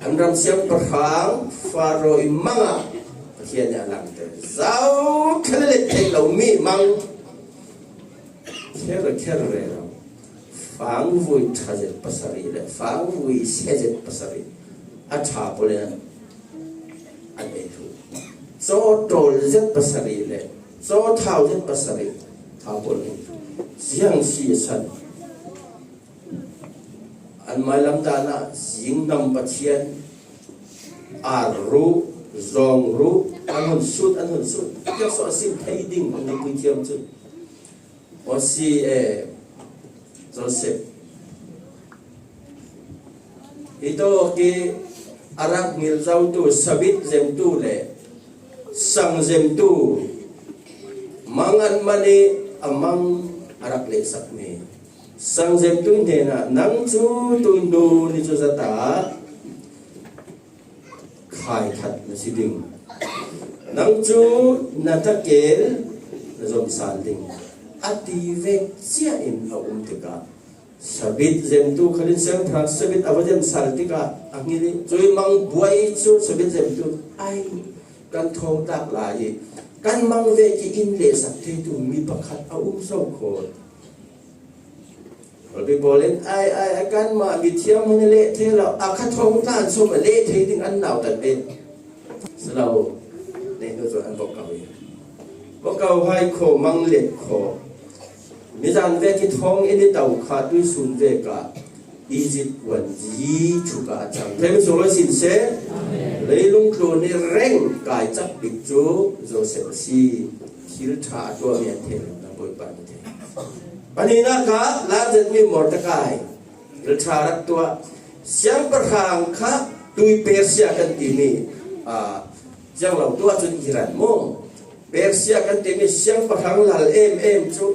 An ram siangpahrang Faro i mang ah Pathian nih a langter. Zokhal let theih lomi mang kher kher rero. Fangvui ṭha zet pasarih le fangvui se zet pasarih a ṭha pawl in an ei hlu. Caw ṭawl zet pasarih le caw thau zet pasarih ṭha pawl in ei hlu. Ziang si a san. An mailam dan ah zing nam Pathian ar ruh, zawng ruh, an hun sut, an hun sut. Tiang so a sim thei ding, an pui thiam cu. Osi e Joseph. Hi tawk i a rak ngil zotu, sabit zemtu le sang zemtu, mang an man i a mang a rak lehsakmi sang zemtu hnenah, nang cu tu hnu ni cu zata khai khat na si ding. Nang cu na takel na zomh sal ding, a ti vek cia in a um tikah, sabit zemtu khalin siangpahrang sabit a va zem sal tikah a ngil i, cui mang buai cu sabit zemtu ai kan thawngtak lai i kan mang vek i in lehsak theitu mi pakhat a um so kho. Bible in ai, ai, ai, kanmah mithiam hmun a leh thei lo, a kha thawngtlan sawm a leh thei ding an nautat ve. Si lo, nei hnu cu an va ko i, va ko hai kho, mang let kho. Mizan vek i thawng in i to kha tuisun vek ah Egypt kuanzi chuk ah a cang. Thei mi sung lo sin seh. Leilung tlun i reng kai cak bik cu Joseph a si. Thil ṭha a tuahmi an thei lo, na Bawipa na thei. Pahnihnak ah lar zetmi Mordekai, thil ṭha rak tuah. Siangpahrang kha tui Persia kan timi, aa, ziang lo tu ahcun Iran maw? Persia kan timi siangpahrang lal em em cu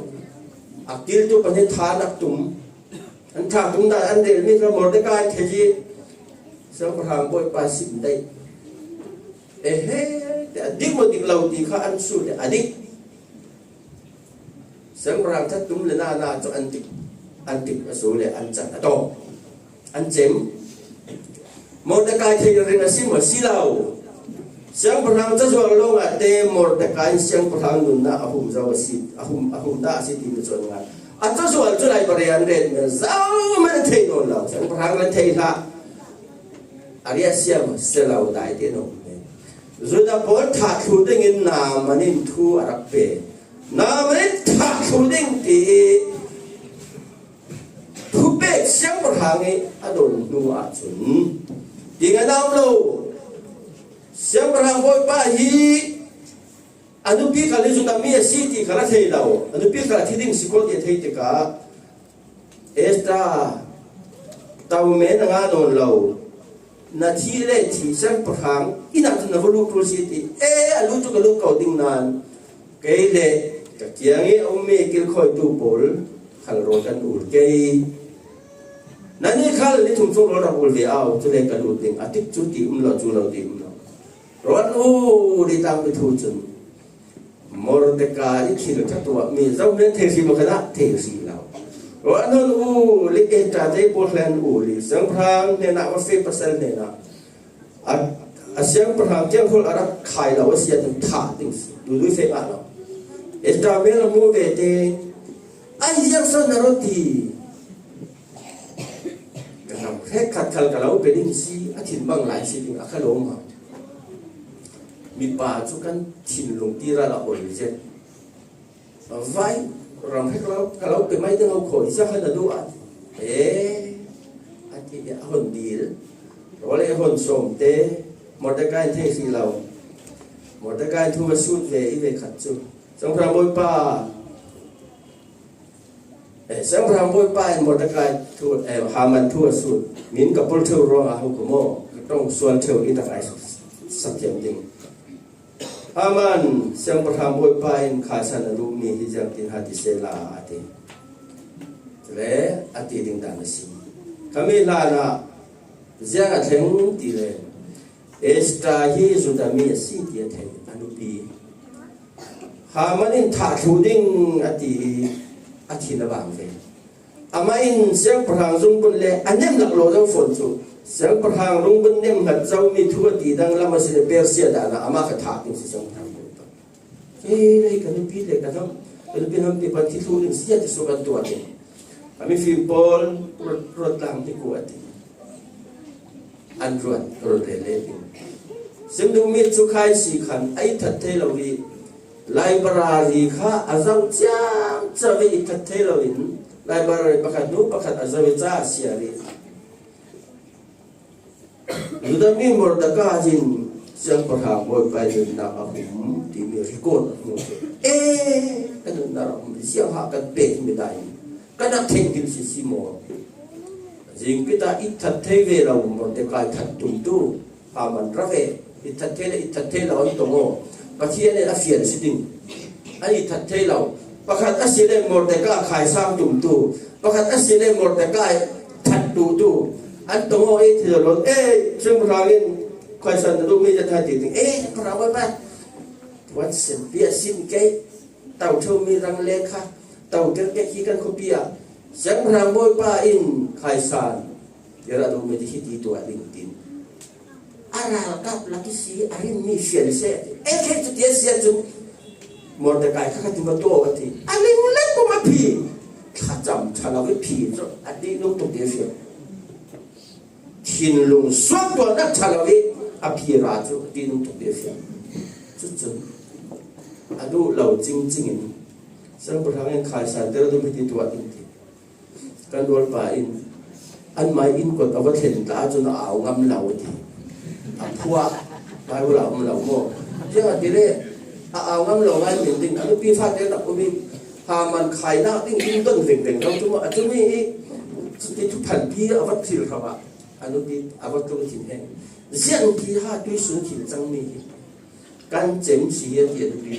a kiltu pahnih tha rak tum. An ṭha tum dan an relmi kha Mordekai thei i siangpahrang bawipa sim daih. Ehe, a dik maw dik lo ti kha an sut le a dik. Siangpahrang that tum le nana cu an dik, an dik a su le an can a tawk, an cem. Mordekai thei ringring a si maw? Si lo. Siangpahrang cazual lawngah te Mordekai in siangpahrang nunnak a hum zo a si, a hum, a hum dah a si timi cu an ngai. A cazual cu Lai Pare an ret men zo men a thei nawn lo. Siangpahrang an thei hlah. A riahsiam si lo dai te nawn men. Judah pawl thah thlu dingin Naaman in thu a rak pe. Naaman in thah thlu ding ti i thupek siangpahrang i a don hnu ahcun ding a nam lo. Siangpahrang bawipa hi a nupi khal hi Judah mi a si ti khal a thei lo. A nupi khal a thi ding si ko ti a thei tikah Esther, to men a ngah nawn lo. Na thi le thi, siangpahrang inn ah cun na va lut rul si ti. E, a lut cu ka lut ko ding nain kei le ka kiang i a ummi kilkhawitu pawl khal rawl kan ul kei. Nannih khal ni thum chung rawl rak ul ve au, cule ka lut ding. A tik cu ti um lo, cu lo ti um lo. Rawl ul i tangmi thu cun Mordekai i thil ṭha tuahmi Zomi an thei hri maw, kha dah thei hri lo. Ruah an hon u li, Esther te pawl hlei an u li, siangpahrang hnenah, va fe pasal hnenah, a, a siangpahrang tiang hol a rak khai lo a si a, tun thah ding si, duidui fe ngah lo. Esther mel a mu ve te, a hiang san na ro ti. Ka ram hrekkhat khal ka lo pe ding si, a thinbang lai si ding a kha lo ma. Mipa cu kan thinlung tira la oi zet. Vai, ram hrek lo, ka lo pe mai ding ho khaw, i sa khan a duh a. E, a ti a hon dil. Rawl e hon sawm te, Mordekai an thei hri lo. Mordekai thu va sut ve, i ve khat cu. Siangpahrang Bawipa, eh, Siangpahrang Bawipa in Mordekai thu, eh, Haman thu a sut. Min ka pul theu ruangah ho ka maw, ka ṭong sual theu i tak ai sak thiam ding. Haman, Siangpahrang Bawipa in khaisan a duhmi hi ziangtin ha ti sela a ti. Le a ti ding dan a si. Khami hlanah ziang a thleng ti le, Esther hi Judah mi a si ti a thei a nupi. Haman in thah thluh ding a ti i a thin a vang ve. Amah in siangpahrang zungbun le a nem laklawh zo fawn cu, siangpahrang zungbun nem hngat zomi thu a ti dang lam a si le, Persia dan ah amah kha thah ding si, siangpahrang zungbun. Kei le ka nupi le ka nam, ka nupi nam ti pan thi thluh ding si a ti suk an tuah ding. A mifim pawl ruat, ruat tlang ti ku a ti. An ruat, ruat rel le ding. Sim duhmi cu khai si khan a itthat thei lo i, library kha a zoh ciamco i itthat thei lo in, library pakhat hnu pakhat a zoh i ca a siar i, Judah mi Mordekai in siangpahrang Bawipa i nunnak a hum timi record a hmuh. Eh, ka nunnak a hum, ziang ha kan pek mi dai, kan a theng dil si si maw? Zingpit ah itthat thei ve lo Mordekai that tum tu, Haman ra ve, itthat thei le itthat thei lo an tong aw. Pathian in a fian si ding. An itthat thei lo. Pakhat a si le Mordekai khaisang tum tu, pakhat a si le Mordekai that tu tu an tong aw, ei thei lo. Ei, siangpahrang in khaisan na duhmi zat ha ti ding. Ei, parang bai bai. Tuan sen pi a sin kei. Tau theu mi rang le kha. Tau ter kei khi kan khuapi ah. Siangpahrang Bawipa in khaisan. Yara duhmi ti hi ti tuah ding tin. A ralkap lak i si, a rinmi fian seh. E khe cu tiah si ahcun Mordekai kha kha ti va tuah a ti. A ling le pum a phi. Thlacam ṭha lo i phi cu a ti nung tuk ti a fian. Thinlung suak tuahnak ṭha lo i a phi ra cu a ti nung tuk ti a fian. Cucun a duh lo cingcing in siangpahrang in khaisan ter a duh mi ti tuah ding ti. Kan rualpa in anmai inn kot a va thlen ta ahcun a au ngam lo a ti. A phuah, Bible ah um lo maw? Ziangahtile a au ngam lo ngai men ding, a nupi fate nak um i Haman khainak ding in don vengveng lo cu maw? A cumi i cuti thuphanpi a va thil hrawh ah a nupi a va tlung thin he. Ziangpi ha tuisun thil cangmi hi kan cem si hi a ti a nupi.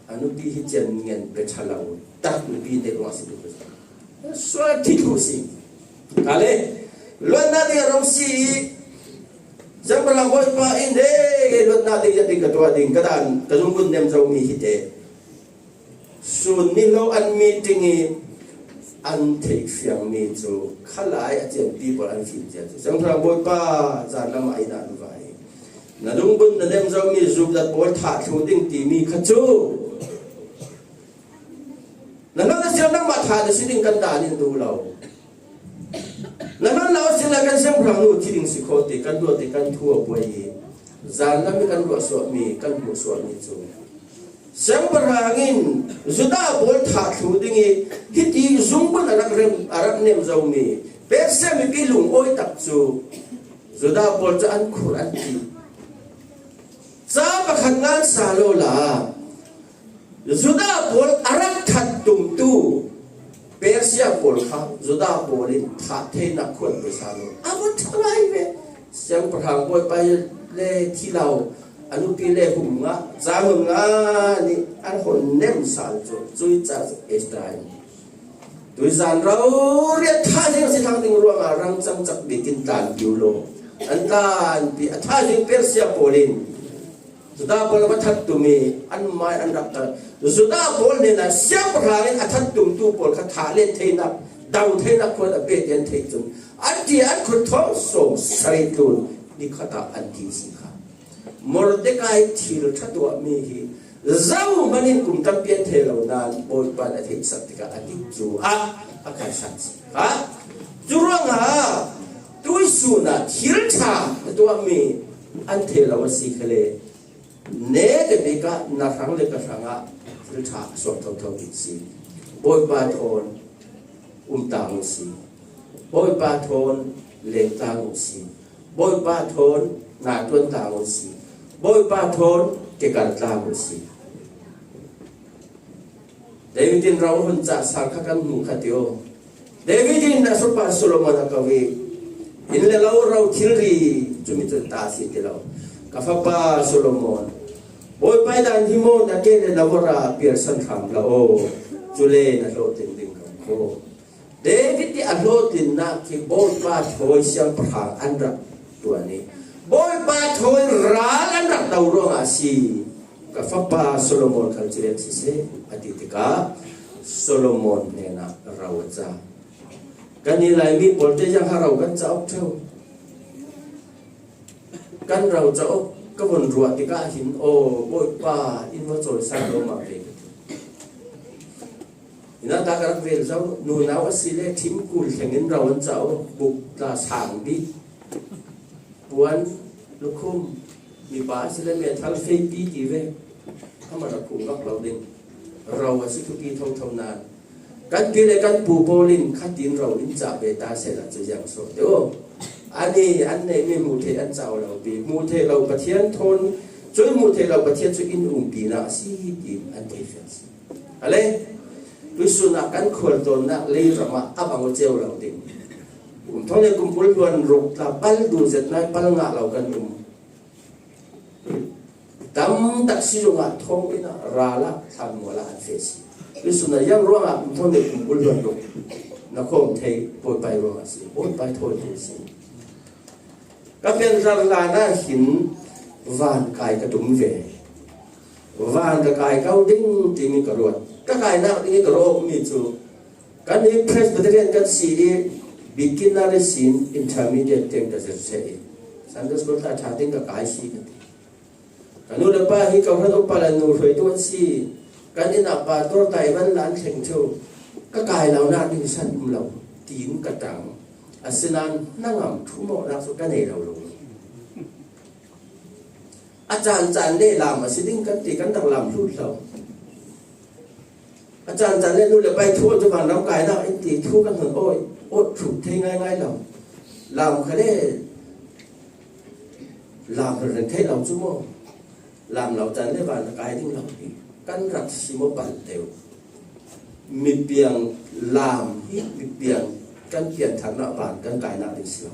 A nupi hi cian ngen pe ṭha lo tak nupi te ruang si duh. Sual thi thluh si. Ka le, luatnak ding a rung si i, Siangpahrang Bawipa in, he, luatnak ding, ding ka tuah ding, ka dan, ka zungbun nem zomi hi te. Sun ni lo an meeting i an theih fiangmi cu khalai a cianpi pawl an fim cia cu. Siangpahrang Bawipa, zan lam ah i dan vai. Na lungbun na nem zomi zumzat pawl thah thluh ding timi kha cu na hnon a si lo, nangmah thah na si ding kan dan in duh lo. Na hnon lo a si lo, kan siangpahrang nu thi ding si kho ti kan duh ti kan thu a buai i zan lam i kan ruah suahmi, kan hmuh suahmi cu Siangpahrang in Judah pawl thah thluh ding i hiti zungbun a rak rem, a rak nem zomi Persia mipi lungawi tak cu Judah pawl cu an khur an ti. Ca pakhat ngan sa lo la, Judah pawl a rak that tumtu Persia pawl kha Judah pawl in thah theinak khuan pe sa lo. A va ṭha ngai ve. Siangpahrang Bawipa le thi lo, a nupi le hum ngah, ca hum ngah nih an hon nem sal cu, cui ca cu Esther in tuizan rori a thaizing a si thang ding ruangah rang cangcak bik in tlanpi u law, an tlanpi a thaizing Persia pawl in Judah pawl a va that tum i an mai an rak ta. Judah pawl hnenah siangpahrang in a that tumtu pawl kha thah let theinak, dau theinak khuan a pek an theih cun, an ti an khut thawng sawm sarih tlun ni khatah an ti si kha. Mordekai thil ṭha tuahmi hi zohman in kum tampi an thei lo nain Bawipa in a theihsak tikah a dik cu ah a kaisan si kha. Cu ruangah tuisun ah thil ṭha a tuahmi an thei lo a si kha le. Nete bik ah na hrang le ka hrangah thil ṭha a suak thotho ding si. Bawipa thawn um ta u si. Bawipa thawn leng ta u si. Bawipa thawn hna ṭuan ta u si. Bawipa thawn kekar ta u si. David in ro hun cah sal kha kan hmuh kha ti aw. David in a fapa Solomon a ko i, inn le lo ro thilri cumi cu ta si ti lo. Ka fapa Solomon, Bawipa i dan hi maw na ke le na vawra pialsan hram hlah aw. Cule na hlawhtling ding ka um kho. David i a hlawhtlinnak khi Bawipa thawi siangpahrang an rak ṭuan i Bawipa thawi ral an rak do ruangah a si. Ka fapa Solomon khal ci vek siseh, a ti tikah Solomon hnenah ro a ca. Kan i Laimi pawlte ziang kha ro kan ca awk ṭheu. Kan ro ca awk ka von ruah tikah hin, aw, Bawipa in va cawisan lawmah ve ka ti. Hinah ta ka rak rel zo, nunau a si le thim kul thleng in ro an ca awk, buk tla sang bik. Puan, lukhum, mipa a si le methal feipi ti ve. Amah rak khum vak lo ding. Ro a si thupi thotho nain kan pi le kan pu pawl in khatin ro in cah ve ta sehla cu ziang sawh deuh. Ani an neihmi hmuh theih an cau lo pi. Hmuh theih lo Pathian thawn, cun hmuh theih lo Pathian cu in umpinak a si tiin an thei fiang si. Ale, tuisun ah kan khualtlawnnak lei ram ah a bang aw ceu lo ding. Kum thawng le kum kul hluan ruk tla pal duh zet nai pal ngah lo kan um. Tam tak si zongah thawng in ah ral ah thlanmual ah an feh si. Tuisun ah ziang ruangah kum thawng le kum kul hluan ruk na khawm thei Bawipa i ruangah si. Bawipa i thawi thei si. Ka pianthar hlan ah hin van kai ka tum ve. Van ka kai ko ding timi ka ruat. Ka kainak ding i ka rawkmi cu kan i Presbyterian kan si i beginner sin intermediate tiang ka zir ṭheh i Sunday school ta ṭha ding ka kai si ka ti. Ka nu le pa hi kawhhran upa le nu hruaitu an si. Kan inn ah pastor Taiwan la an thleng ṭheu. Ka kai lonak ding san um lo tiin ka ṭang. Asinain hnangam ṭhumawknak cu ka nei lo lo. A caan caan le lam a si ding kan ti, kan dang lam hlut lo. A caan caan le nu le pa i thu cu vanram kainak in ti thu kan hun awi, awt ṭhuk thei ngaingai lo. Lam kha le lam hun ren theih lo cu maw? Lam lo caan le van a kai ding lo ti kan rak si maw pal deuh. Mipiang lam hi mipiang kan piantharnak van kan kainak ding si lo.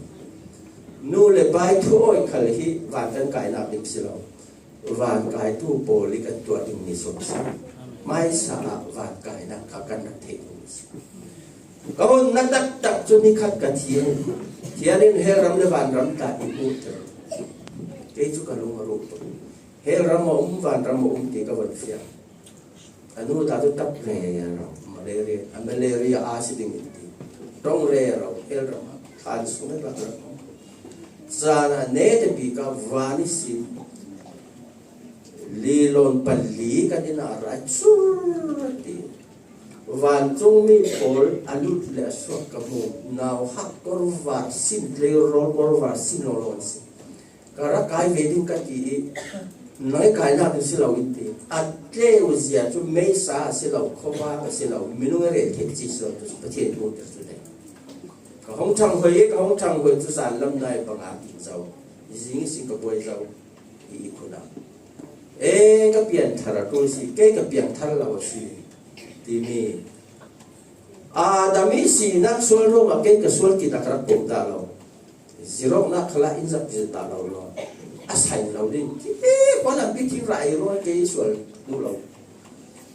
Nu le pa i thu awi khal hi van kan kainak ding si lo. Van kaitu pawl i kan tuah dingmi sawm si. Hmaisa ah van kainak kha kan rak theih ding si. Ka hun na taktak cu ni khat ka thian. Thian in hell ram le van ram tla i hmuhter. Kei cu ka lung a ruh tuk. Hell ram a um, van ram a um ti ka von fiang. A nu ta cu ṭap rero, malaria, a malaria a si ding in ti. Ṭong rero, hell ram ah, thlan sung le rak rak. Caan ah nete bik ah van i sin. Lilawn pali kan inn ah ra chur ti. Vancungmi pawl a lut le a suak ka hmu. Nauhak kawrvar sin, tleirawl kawrvar sin lawnglawng an si. Ka rak kai ve ding ka ti i, nang i kainak ding si lo in ti. A tleu zia cu meisa a si lo, khuavak a si lo, minung i rel theih cih si lo, tu cu Pathian hmuhter cu dei. Ka hong ṭhang hoi i, ka hong ṭhang hoi cu zan lam nai panga in zo. Zing i sing ka buai zo i, i khun ah. E, ka pianthar a ṭul si, kei ka piangthar lo a si, timi. Adam i sinak sual ruangah kei ka sual kit a ka rak pom ta lo. Zirawknak khalah in zat zet ta lo law. A sai lo ding. Kite khualam pi thing rai ruang kei sual duh lo.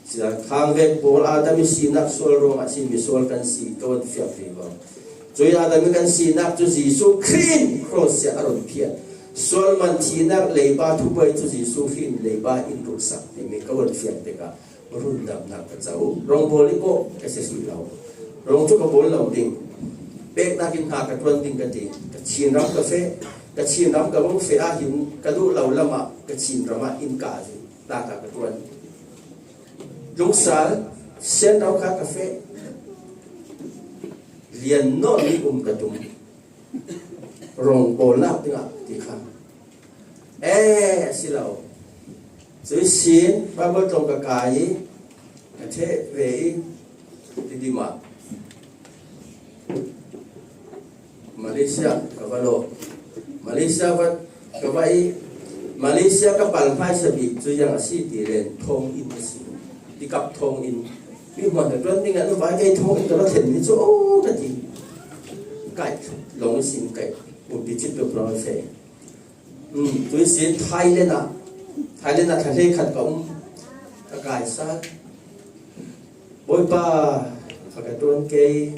Sian khang vek pawl Adam i sinak sual ruangah sin mi sual kan si ka van fiak ve ko. Cui Adam i kan sinak cu Jesuh Khrih in cross ah a run phiat. Sual man thihna leiba thubuai cu Jesuh hi in leiba in rulhsak timi ka vun fiang tikah rundamnak ka co. Rongbawl i kawh ka si sui lo. Rong cu ka bawl lo ding. Peknak in hna ka ṭuan ding ka ti. Ka Chin ram ka feh. Ka Chin ram ka vung feh ahhin ka duh lo lamah ka Chin ram ah in ka zin. Taka ka ṭuan. Lungsal, sianno kha ka feh. Lian nawn i um ka tum. Rong bawlnak dingah ti kha. Eh, a si lo. Cui sin, Bible tlawng ka kai i, ka ṭheh ve i, ti dih mah. Malaysia ka va lawh. Malaysia va, ka va i, Malaysia ka pal hmaisa bik cu ziang a si ti len thawng in a si. Tikap thawng in. Mi hmuan ka ṭuan ding ah, na vai kei thawng in ka va thlen ni cu, aw, ka ti. Kai lawng sin kai. Umpi cit peuh peuh a feh. Um, tui sin Thailand ah, Thailand ah thla hleikhat ka um. Ka kai sa. Bawipa, kha ka ṭuan kei.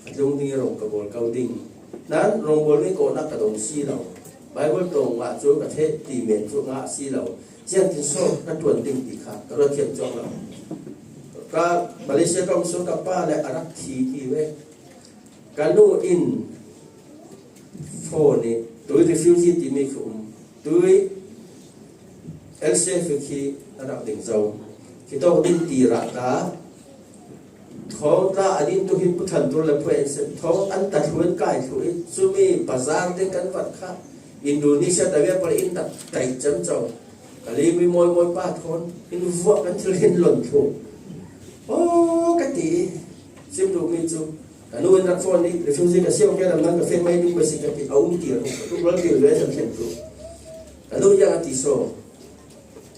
A tlung ding i rong ka bawl ko ding. Nan rong bawl mi kawhnak ka dong si lo. Bible tlawng ngah cu ka ṭheh ti men cu ngah si lo. Ziangtin so ka ṭuan ding ti kha ka ruat thiam cuang lo. Ka Malaysia ka um so ka pa le a rak thi ti ve. Ka nu in phone i tui refugee timi khi um. Tui L C F khi a rak ding zo. Khi tawk ding ti rah ta. Thawng tla a din tu hi pu than tur le phu en sen. Thawng an ta thlu an kai thlu i. Cumi bazar ding kan vat kha. Indonesia ta ve pal in ta tai cem co. Ka li mi mawi mawi pa thawn. In vuak kan thil hin lon thlu. Aw, ka ti. Sim duh mi cu. Ka nu in rak phone nih, refugee ka si awk, kei lam nan ka feh mai ding ka si ka ti, a um ti a rum, ka tuk lal ti ve san thlen tu. Ka nu ziang a ti saw,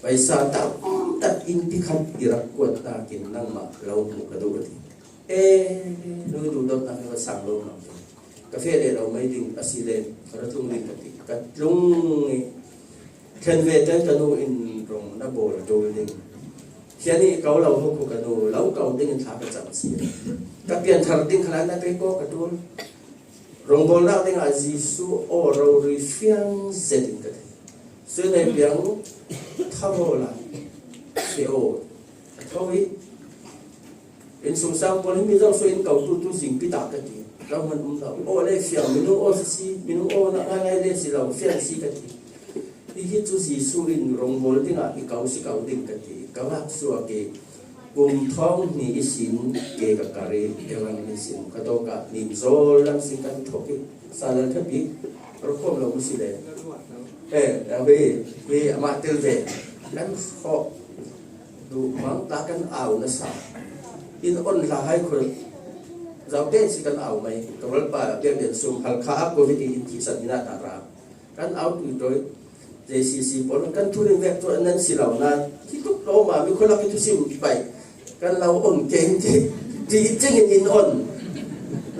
paisa tam tak in ti khat i rak kuat nakin nangmah lo hmuh ka duh a ti. Eh, nu duhdawtnak hi va sang lo hna. Ka feh leh lo mai ding a si le, ka ra tlung ding ka ti. Ka tlung i, thlen ve ten ka nu in rong na bawl a ṭul ding. Sian i ko lo huk ka nu, lo ko ding in thla ka cam si. Ka pian thar ding khalan na kei ko ka ṭul. Rong bawlnak dingah Jesuh aw rori fiang zet in ka thei. Sui nei piang tha bawl a si aw. Ka tho i. Innsungsang pawl hi mi zong sui in ko tu tu zing pi tak ka ti. Lo hman um lo. Aw le fiang minung aw si si, minung aw nak ngai ngai le si lo, fiang si ka ti. Hihi cu Jesuh in rong bawl dingah i ko si ko ding ka ti. Ka vak suak i kum thawng hnih i sin ke ka kar i evangelist in ka tawk ah nim zawl lam sin kan thok i salal thapi rukhawm lo mu si le. Eh, a ve, ve amah tel ve. Kan khawh duh mang ta kan au nasa. In on hla hai khul. Zau ten si kan au mai. Ka valpa biakbian sum Halkha a covid i in thihsan ina ta ra. Kan au tui tawi. J C C pawl kan thurin vek cu an nan si lo nain, khi tuk lo ma mi khualak i thusim pai. Kan lo on keng ti, ti cing in in on.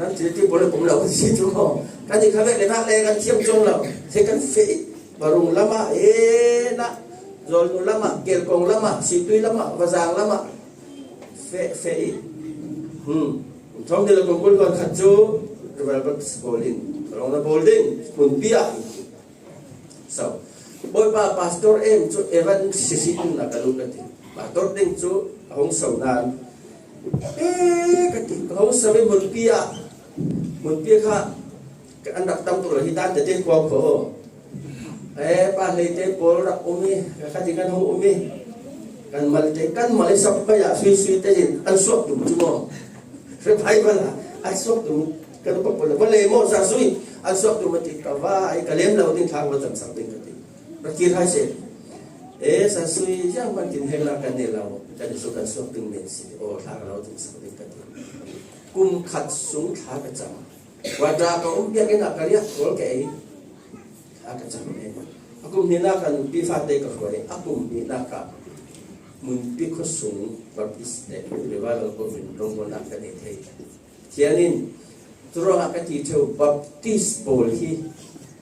Nan ti ti pawl pum lo si tu ho. Kan i kha vek le nak le kan thiam cuang lo. He kan feh i, Barung lamah, e na, Zawlnu lamah, Kelkong lamah, Situi lamah, Vazang lamah. Feh, feh i. Hmm. Thawng ti le kong kul khat cu, Revival Baptist pawl in, rong na bawl ding, hmunpi ah. So, Bawipa, pastor em cu evan sisi in na ka duh ka ti. Pastor ding cu a hung so nain, e, ka ti, ka hung so i hmunpi ah, hmunpi kha, ka an rak tam tuk lo hi tan tete kua kho. E, pa hlei te pawl rak um i, ka khat i kan hung um i, kan mal te, kan mal i sak pai ah sui sui te in an suak tum cu maw? Revival ah an suak tum. Kan upa pawl, va lei maw, sa sui, an suak tu mah ti ka va, ai ka lem lo ding thla va cam sak ding ka ti. Ra kir hai se. E, sa sui, ziang man kin heng nak kan ne lo, kan su kan suak ding men si, o, thla ka lo ding sak ding ka ti. Kum khat sung thla ka cam. Wa ta ka um piak in a ka riak kol ka ei. Thla ka cam e. A kum ni nak kan pi fa te ka koi, a kum ni nak ka mun pi kho sung, Baptist te, le va lo ko min rong ko nak ka ne thei. Thian in, curuangah ka ti ṭheu, Baptist pawl hi,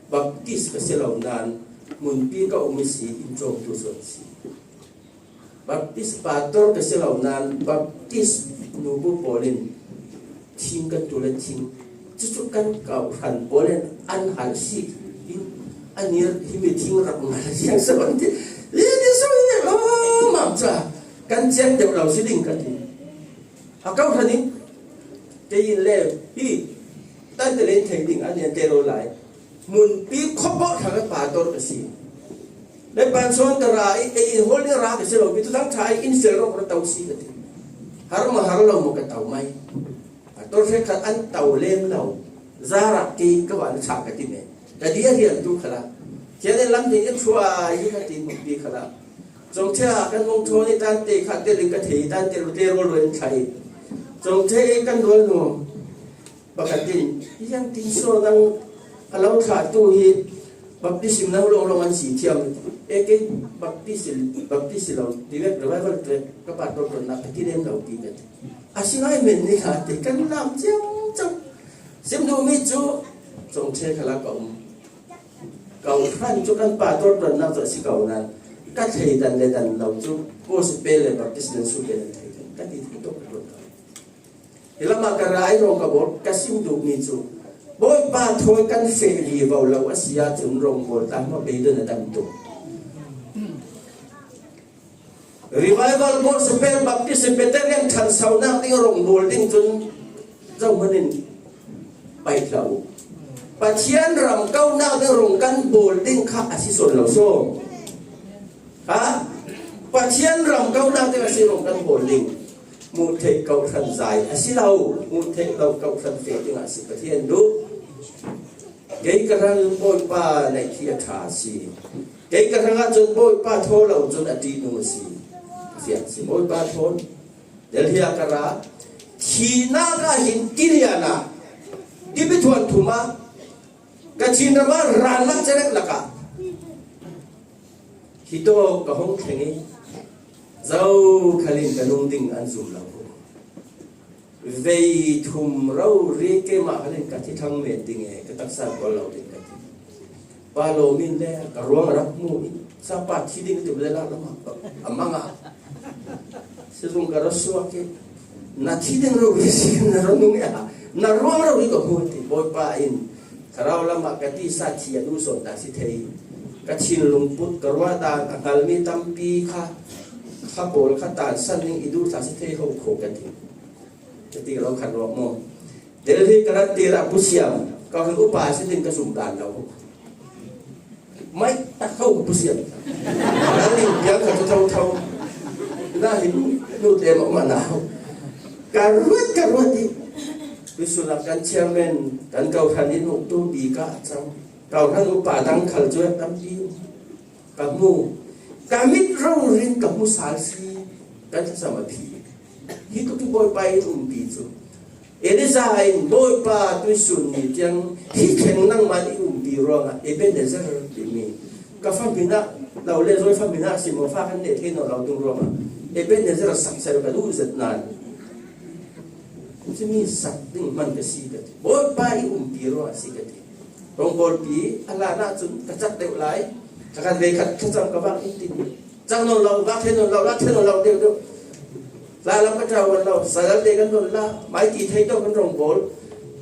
Baptist ka si lo nain, hmunpi ka um i si, in cawngtu sawn si. Baptist pastor ka si lo nain, Baptist nubu pawl in, thing kan tu le thing, cucu kan kau hran pawl in an hal si, in A nir hi mi thing rak ngal a ziang so an ti. Hi ti so hi lo mam cha. Kan chiang deuh lo si ding ka ti. A kau hranin kei in le hi tan te len thei ding an yan te lo lai. Mun pi khop bo thang a pa tor ka si. Le pan son ka ra i, e in hol ni ra ka si lo pi tu thang thai in sel ro ka tau si ka ti. Har ma har lo mo ka tau mai. A tor hre khat an tau lem lo. Zarak kei ka van chak ka ti me. Ka dia hian tu khala. Hian lam ding e thua i ka ti mu pi khala. Chawngthea kan mong thawn i tan te khat te ling ka thei tan te lu te rol rol in thlai. Chawngthea kan dual nuam. Pakhat in, "Hian tin saw nang a lo thlah tu hi baptism nang lo lo an si thiam. E kei baptism, baptism lo, direct revival te ka pa tor tor na ka ti lem lo pi ka ti." A si ngai men ni kha te kan lam chiam chiam. Sim duh mi chu Chawngthea khala ka um. Kau hran chu kan pa tor tor na chu a si kau nan. Ka thei dan le dan lo chu gospel le baptism le su ke thei dan. Ka ti thei tok tok. Hi lamah ka rai rawng ka bawl ka sim duh mi chu Bawipa thawi kan feh vivo lo a si a chun rawngbawl tlang hma beidon a dam tuk. Revival, gospel, baptism, Presbyterian ṭhansonak ding rawngbawl ding chun zohmanin paih hlah uh. Pathian ram konak ding rawng kan bawl ding kha a si sawn lo saw. Ha? Pathian ram konak ding a si rawng kan bawl ding. Hmuh theih kohhran zai a si lo, hmuh theih lo kohhran feh ding a si Pathian duh. Kei ka hrang Bawipa neih khi a ṭha a si. Kei ka hrangah chun Bawipa thaw lo chun a ṭih nu a si. A fiang si Bawipa thawn. Delhi-ah ka ra. Thihnak ah hin kilian ah. Kipi thuan thum ah. Ka Chin ram ah ran lak cherek lakah. Hi tawk ka hong thleng i. Zo khalin ka nung ding an zum lo. Vei thum rori keimah khalin ka thi thang men ding e, ka taksa kawl lo ding ka ti. Pa lawm in le ka ruang a rak hmu in, sa pa thi ding ka ti le lak lamah a mang a. Sizung ka ra suak i, na thi ding rori si na ra nung e a, na ruang rori ka hmu ti. Bawipa in, Thlarau lamah ka tisa thi a nu sawn ta si thei. Ka thinlung put ka ruah dan a hngal mi tampi kha, kha pawl kha tan san ning i duh ta si thei ho kho ka ti. Ka ti lo khat ruak maw? Delhi ka rat tir ah pusiam, ka hun upa si ding ka zum dan lo. Mai tak ho ka pusiam. Ka ning piang ka tho tho. Na hin nu te ma ma na. Ka ruat ka ruat i. Tuisun ah kan chairman, kan kau khan in huk tu bi ka chang. Kau hran upa dang khal chuan tampi ka hmu. Ka mit rorin ka hmu sal si, kan thlasam a phi. Hi tu ki Bawipa in umpi chu. Elija in Bawipa tuisun ni tiang hi thleng nangmah i umpi ruangah Ebenezer timi. Ka famina lo le zawi famina simaw fa kan neh thei nawn lo ding ruangah Ebenezer a sak ser ka duh zet nan. Chumi sak ding hman ka si ka ti. Bawipa i umpi ruangah si ka ti. Rawngbawlpi a hlan ah chun ka chak deuh lai. Thla khat vei khat thlacham ka vak in tin. Chak nawn lo, vak thei nawn lo, vak thei nawn lo deuh deuh. Hla lam ka ṭau kan lo, sadal te kan rawn la, mai ti thei tawh kan rawngbawl.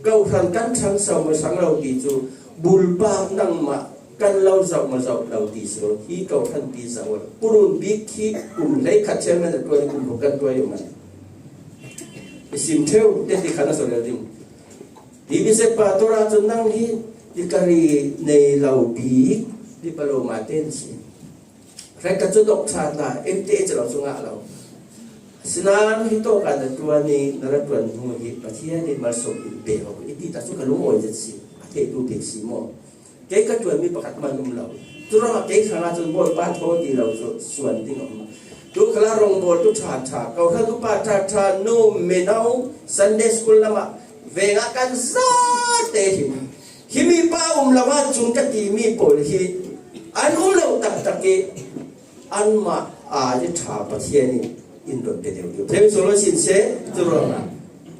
Kohhran kan ṭhang sau ma sang lo ti chu, bulpak nangmah kan lo zauh ma zauh lo ti si lo. Hi kohhran pi zauh a. Purun bik khi kum hlei khat chairman a tuai, kum hluk kan tuai um a. I sim theu, te ti khan a saw lel ding. Ti bi se pa tora chu nang hi, ti ka ri nei lo bik, ti pa lo ma ten si. Hrek ka chu dawk ṭha ta, M T H lo chu ngah lo. Sinan hi tawk a na ṭuan i, na ra ṭuan hnu hi Pathian in malsawm in pe ho. I ti ta chu ka lungawi zet si, a thei tu pe si maw. Kei ka ṭuan mi pakhat man um lo. Chu rawngah kei hrangah chun Bawipa thaw ti lo chu suan ding a um. Tu khala rawngbawltu ṭha ṭha, kohhran upa ṭha ṭha, nu, mino, Sunday school lamah vengah kan zate hi. Hi mi pa um lo a chung ka ti mi pawl hi an um lo tak tak i anmah a i ṭha Pathian in in rawn pe deuh deuh. Thei solo sin se tu rawngah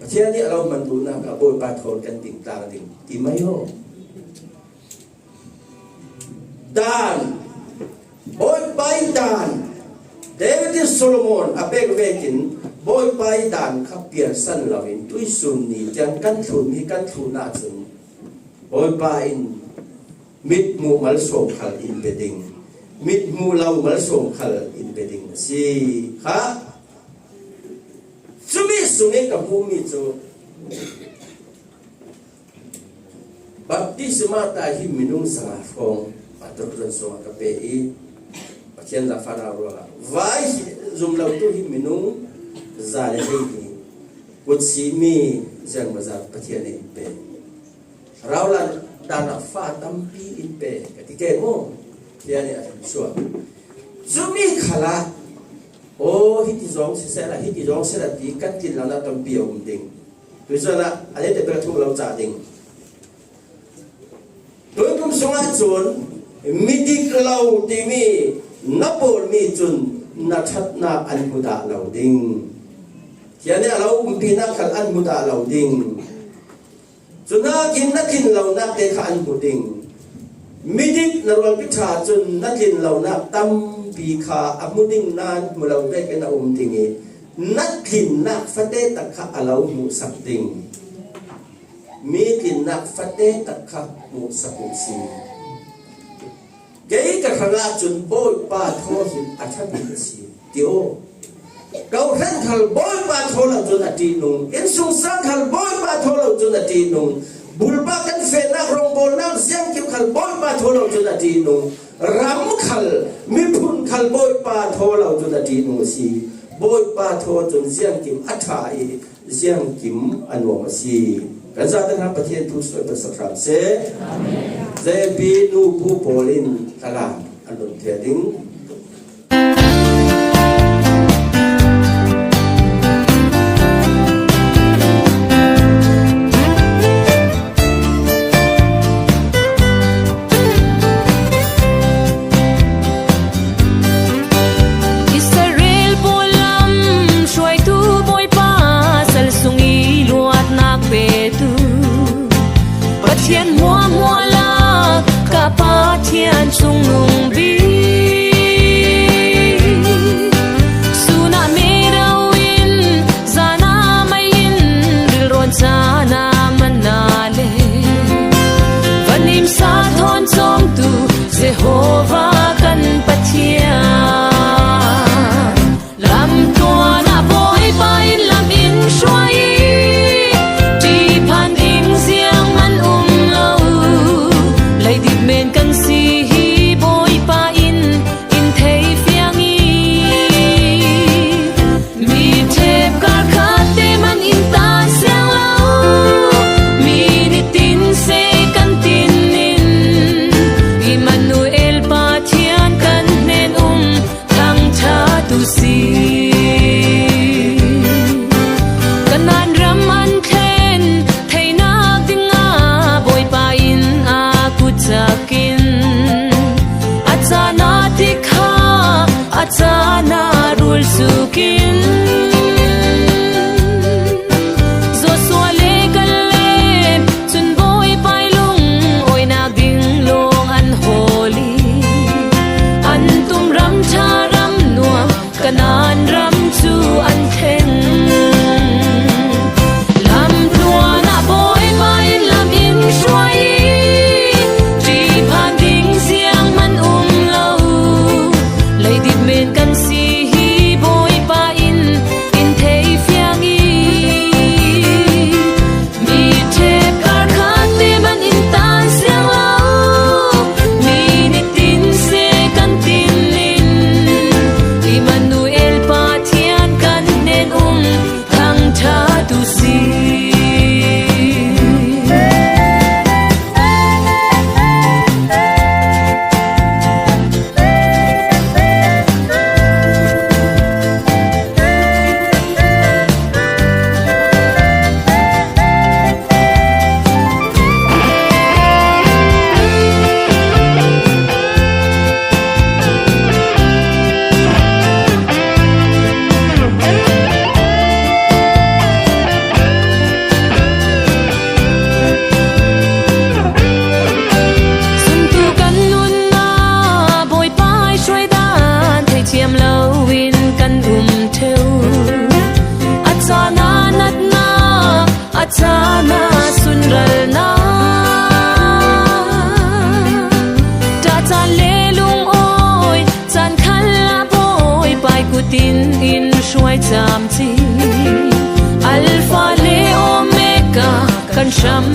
Pathian in a lo man duhna ka Bawipa thawn kan ding tlang ding ti mai aw. Dan, Bawipa i dan, David in Solomon a pek vekin Bawipa i dan kha piansan loin tuisun ni tiang kan thlun hi kan thlunah chun Bawipa in Mit hmuh malsawm khal in pe ding, mit hmuh lo malsawm khal in pe ding a si kha. Cumi sungin ka hmuhmi cu baptisma ta hi minung zanga hrawng Pathian tun sungah ka pe i, Pathian zaangfahnak ruangah vai hi zum lo tu hi minung za le hlei hi kut simi ziangmazat Pathian in pe. Raulan dan ah fa tampi in pe ka ti ke maw? Tiah nih a kan suak. Cumi khalah, aw, hiti zong siseh la, hiti zong siseh la ti kan tlin lo nak tampi a um ding. Tui cun ah, a lete bel thuk lo ca ding. Tuikum sungah cun midik lo timi na pawlmi cun na ṭhatnak an hmu dah lo ding. Tiah nih a lo umpinak khal an hmu dah lo ding. Cunakin na tlin lonak te kha an hmu ding. Midik na rualpi ṭha cun na tlin lonak tampi kha a hmu ding nain hmu lo vekin a um ding i, na tlinnak fate tak kha a lo hmuhsak ding. Mi tlinnak fate tak kha hmuhsak uh si. Kei ka hrangah cun Bawipa thaw hi a ṭha bik a si, ti aw. Kawhhran khal Bawipa thaw lo cun a ṭihnung, innsungsang khal Bawipa thaw lo cun a ṭihnung, bulpak kan fehnak, rawngbawlnak, ziangkim khal Bawipa thaw lo cun a ṭihnung, ram khal, miphun khal Bawipa thaw lo cun a ṭihnung a si. Bawipa thaw cun ziangkim a ṭha i, ziangkim a nuam a si. Kan zate hna Pathian thu sual taksak hram seh. Amen. Zepi nu pu pawl in thalam an run thia ding. Israel pawl lam hruaitu Bawipa sal sung i luatnak petu Pathian hmuahhmuah lak ka Pathian chungnung bik. Sun ah mero in, zan ah mei in, rilrawn caan ah manna le van imsa thawn cawngtu Jehovah kan Pathian. Lamtuan ah Bawipa in lam in hruai i, ṭihphan ding zianghman um lo. Leidip men kan si hi Bawipa in in thei fiang i, mi ṭhep karkhat te man in tan siang lo. Mi nitin se kan tin in, Immanuel Pathian kan hnen um thangṭhat u si. Kanaan ram an thlen theinak dingah Bawipa in a kut cak in, a caan ah tikha, a caan ah rul suk in. Joshua le Kaleb cun Bawipa i lungawinak ding lawng an hawl i, an tum ram ṭha ram nuam Kanaan ram cu an thleng. Lamtluan ah Bawipa in lam in hruai i, ṭihphan ding zianghman um lo. Leidip men kan si hi Bawipa in in thei fiang i, mi ṭhep karkhat te man in tan siang lo. Mi nitin se kan tin in, Immanuel Pathian kan hnen um tam ci. Alpha le Omega kan hram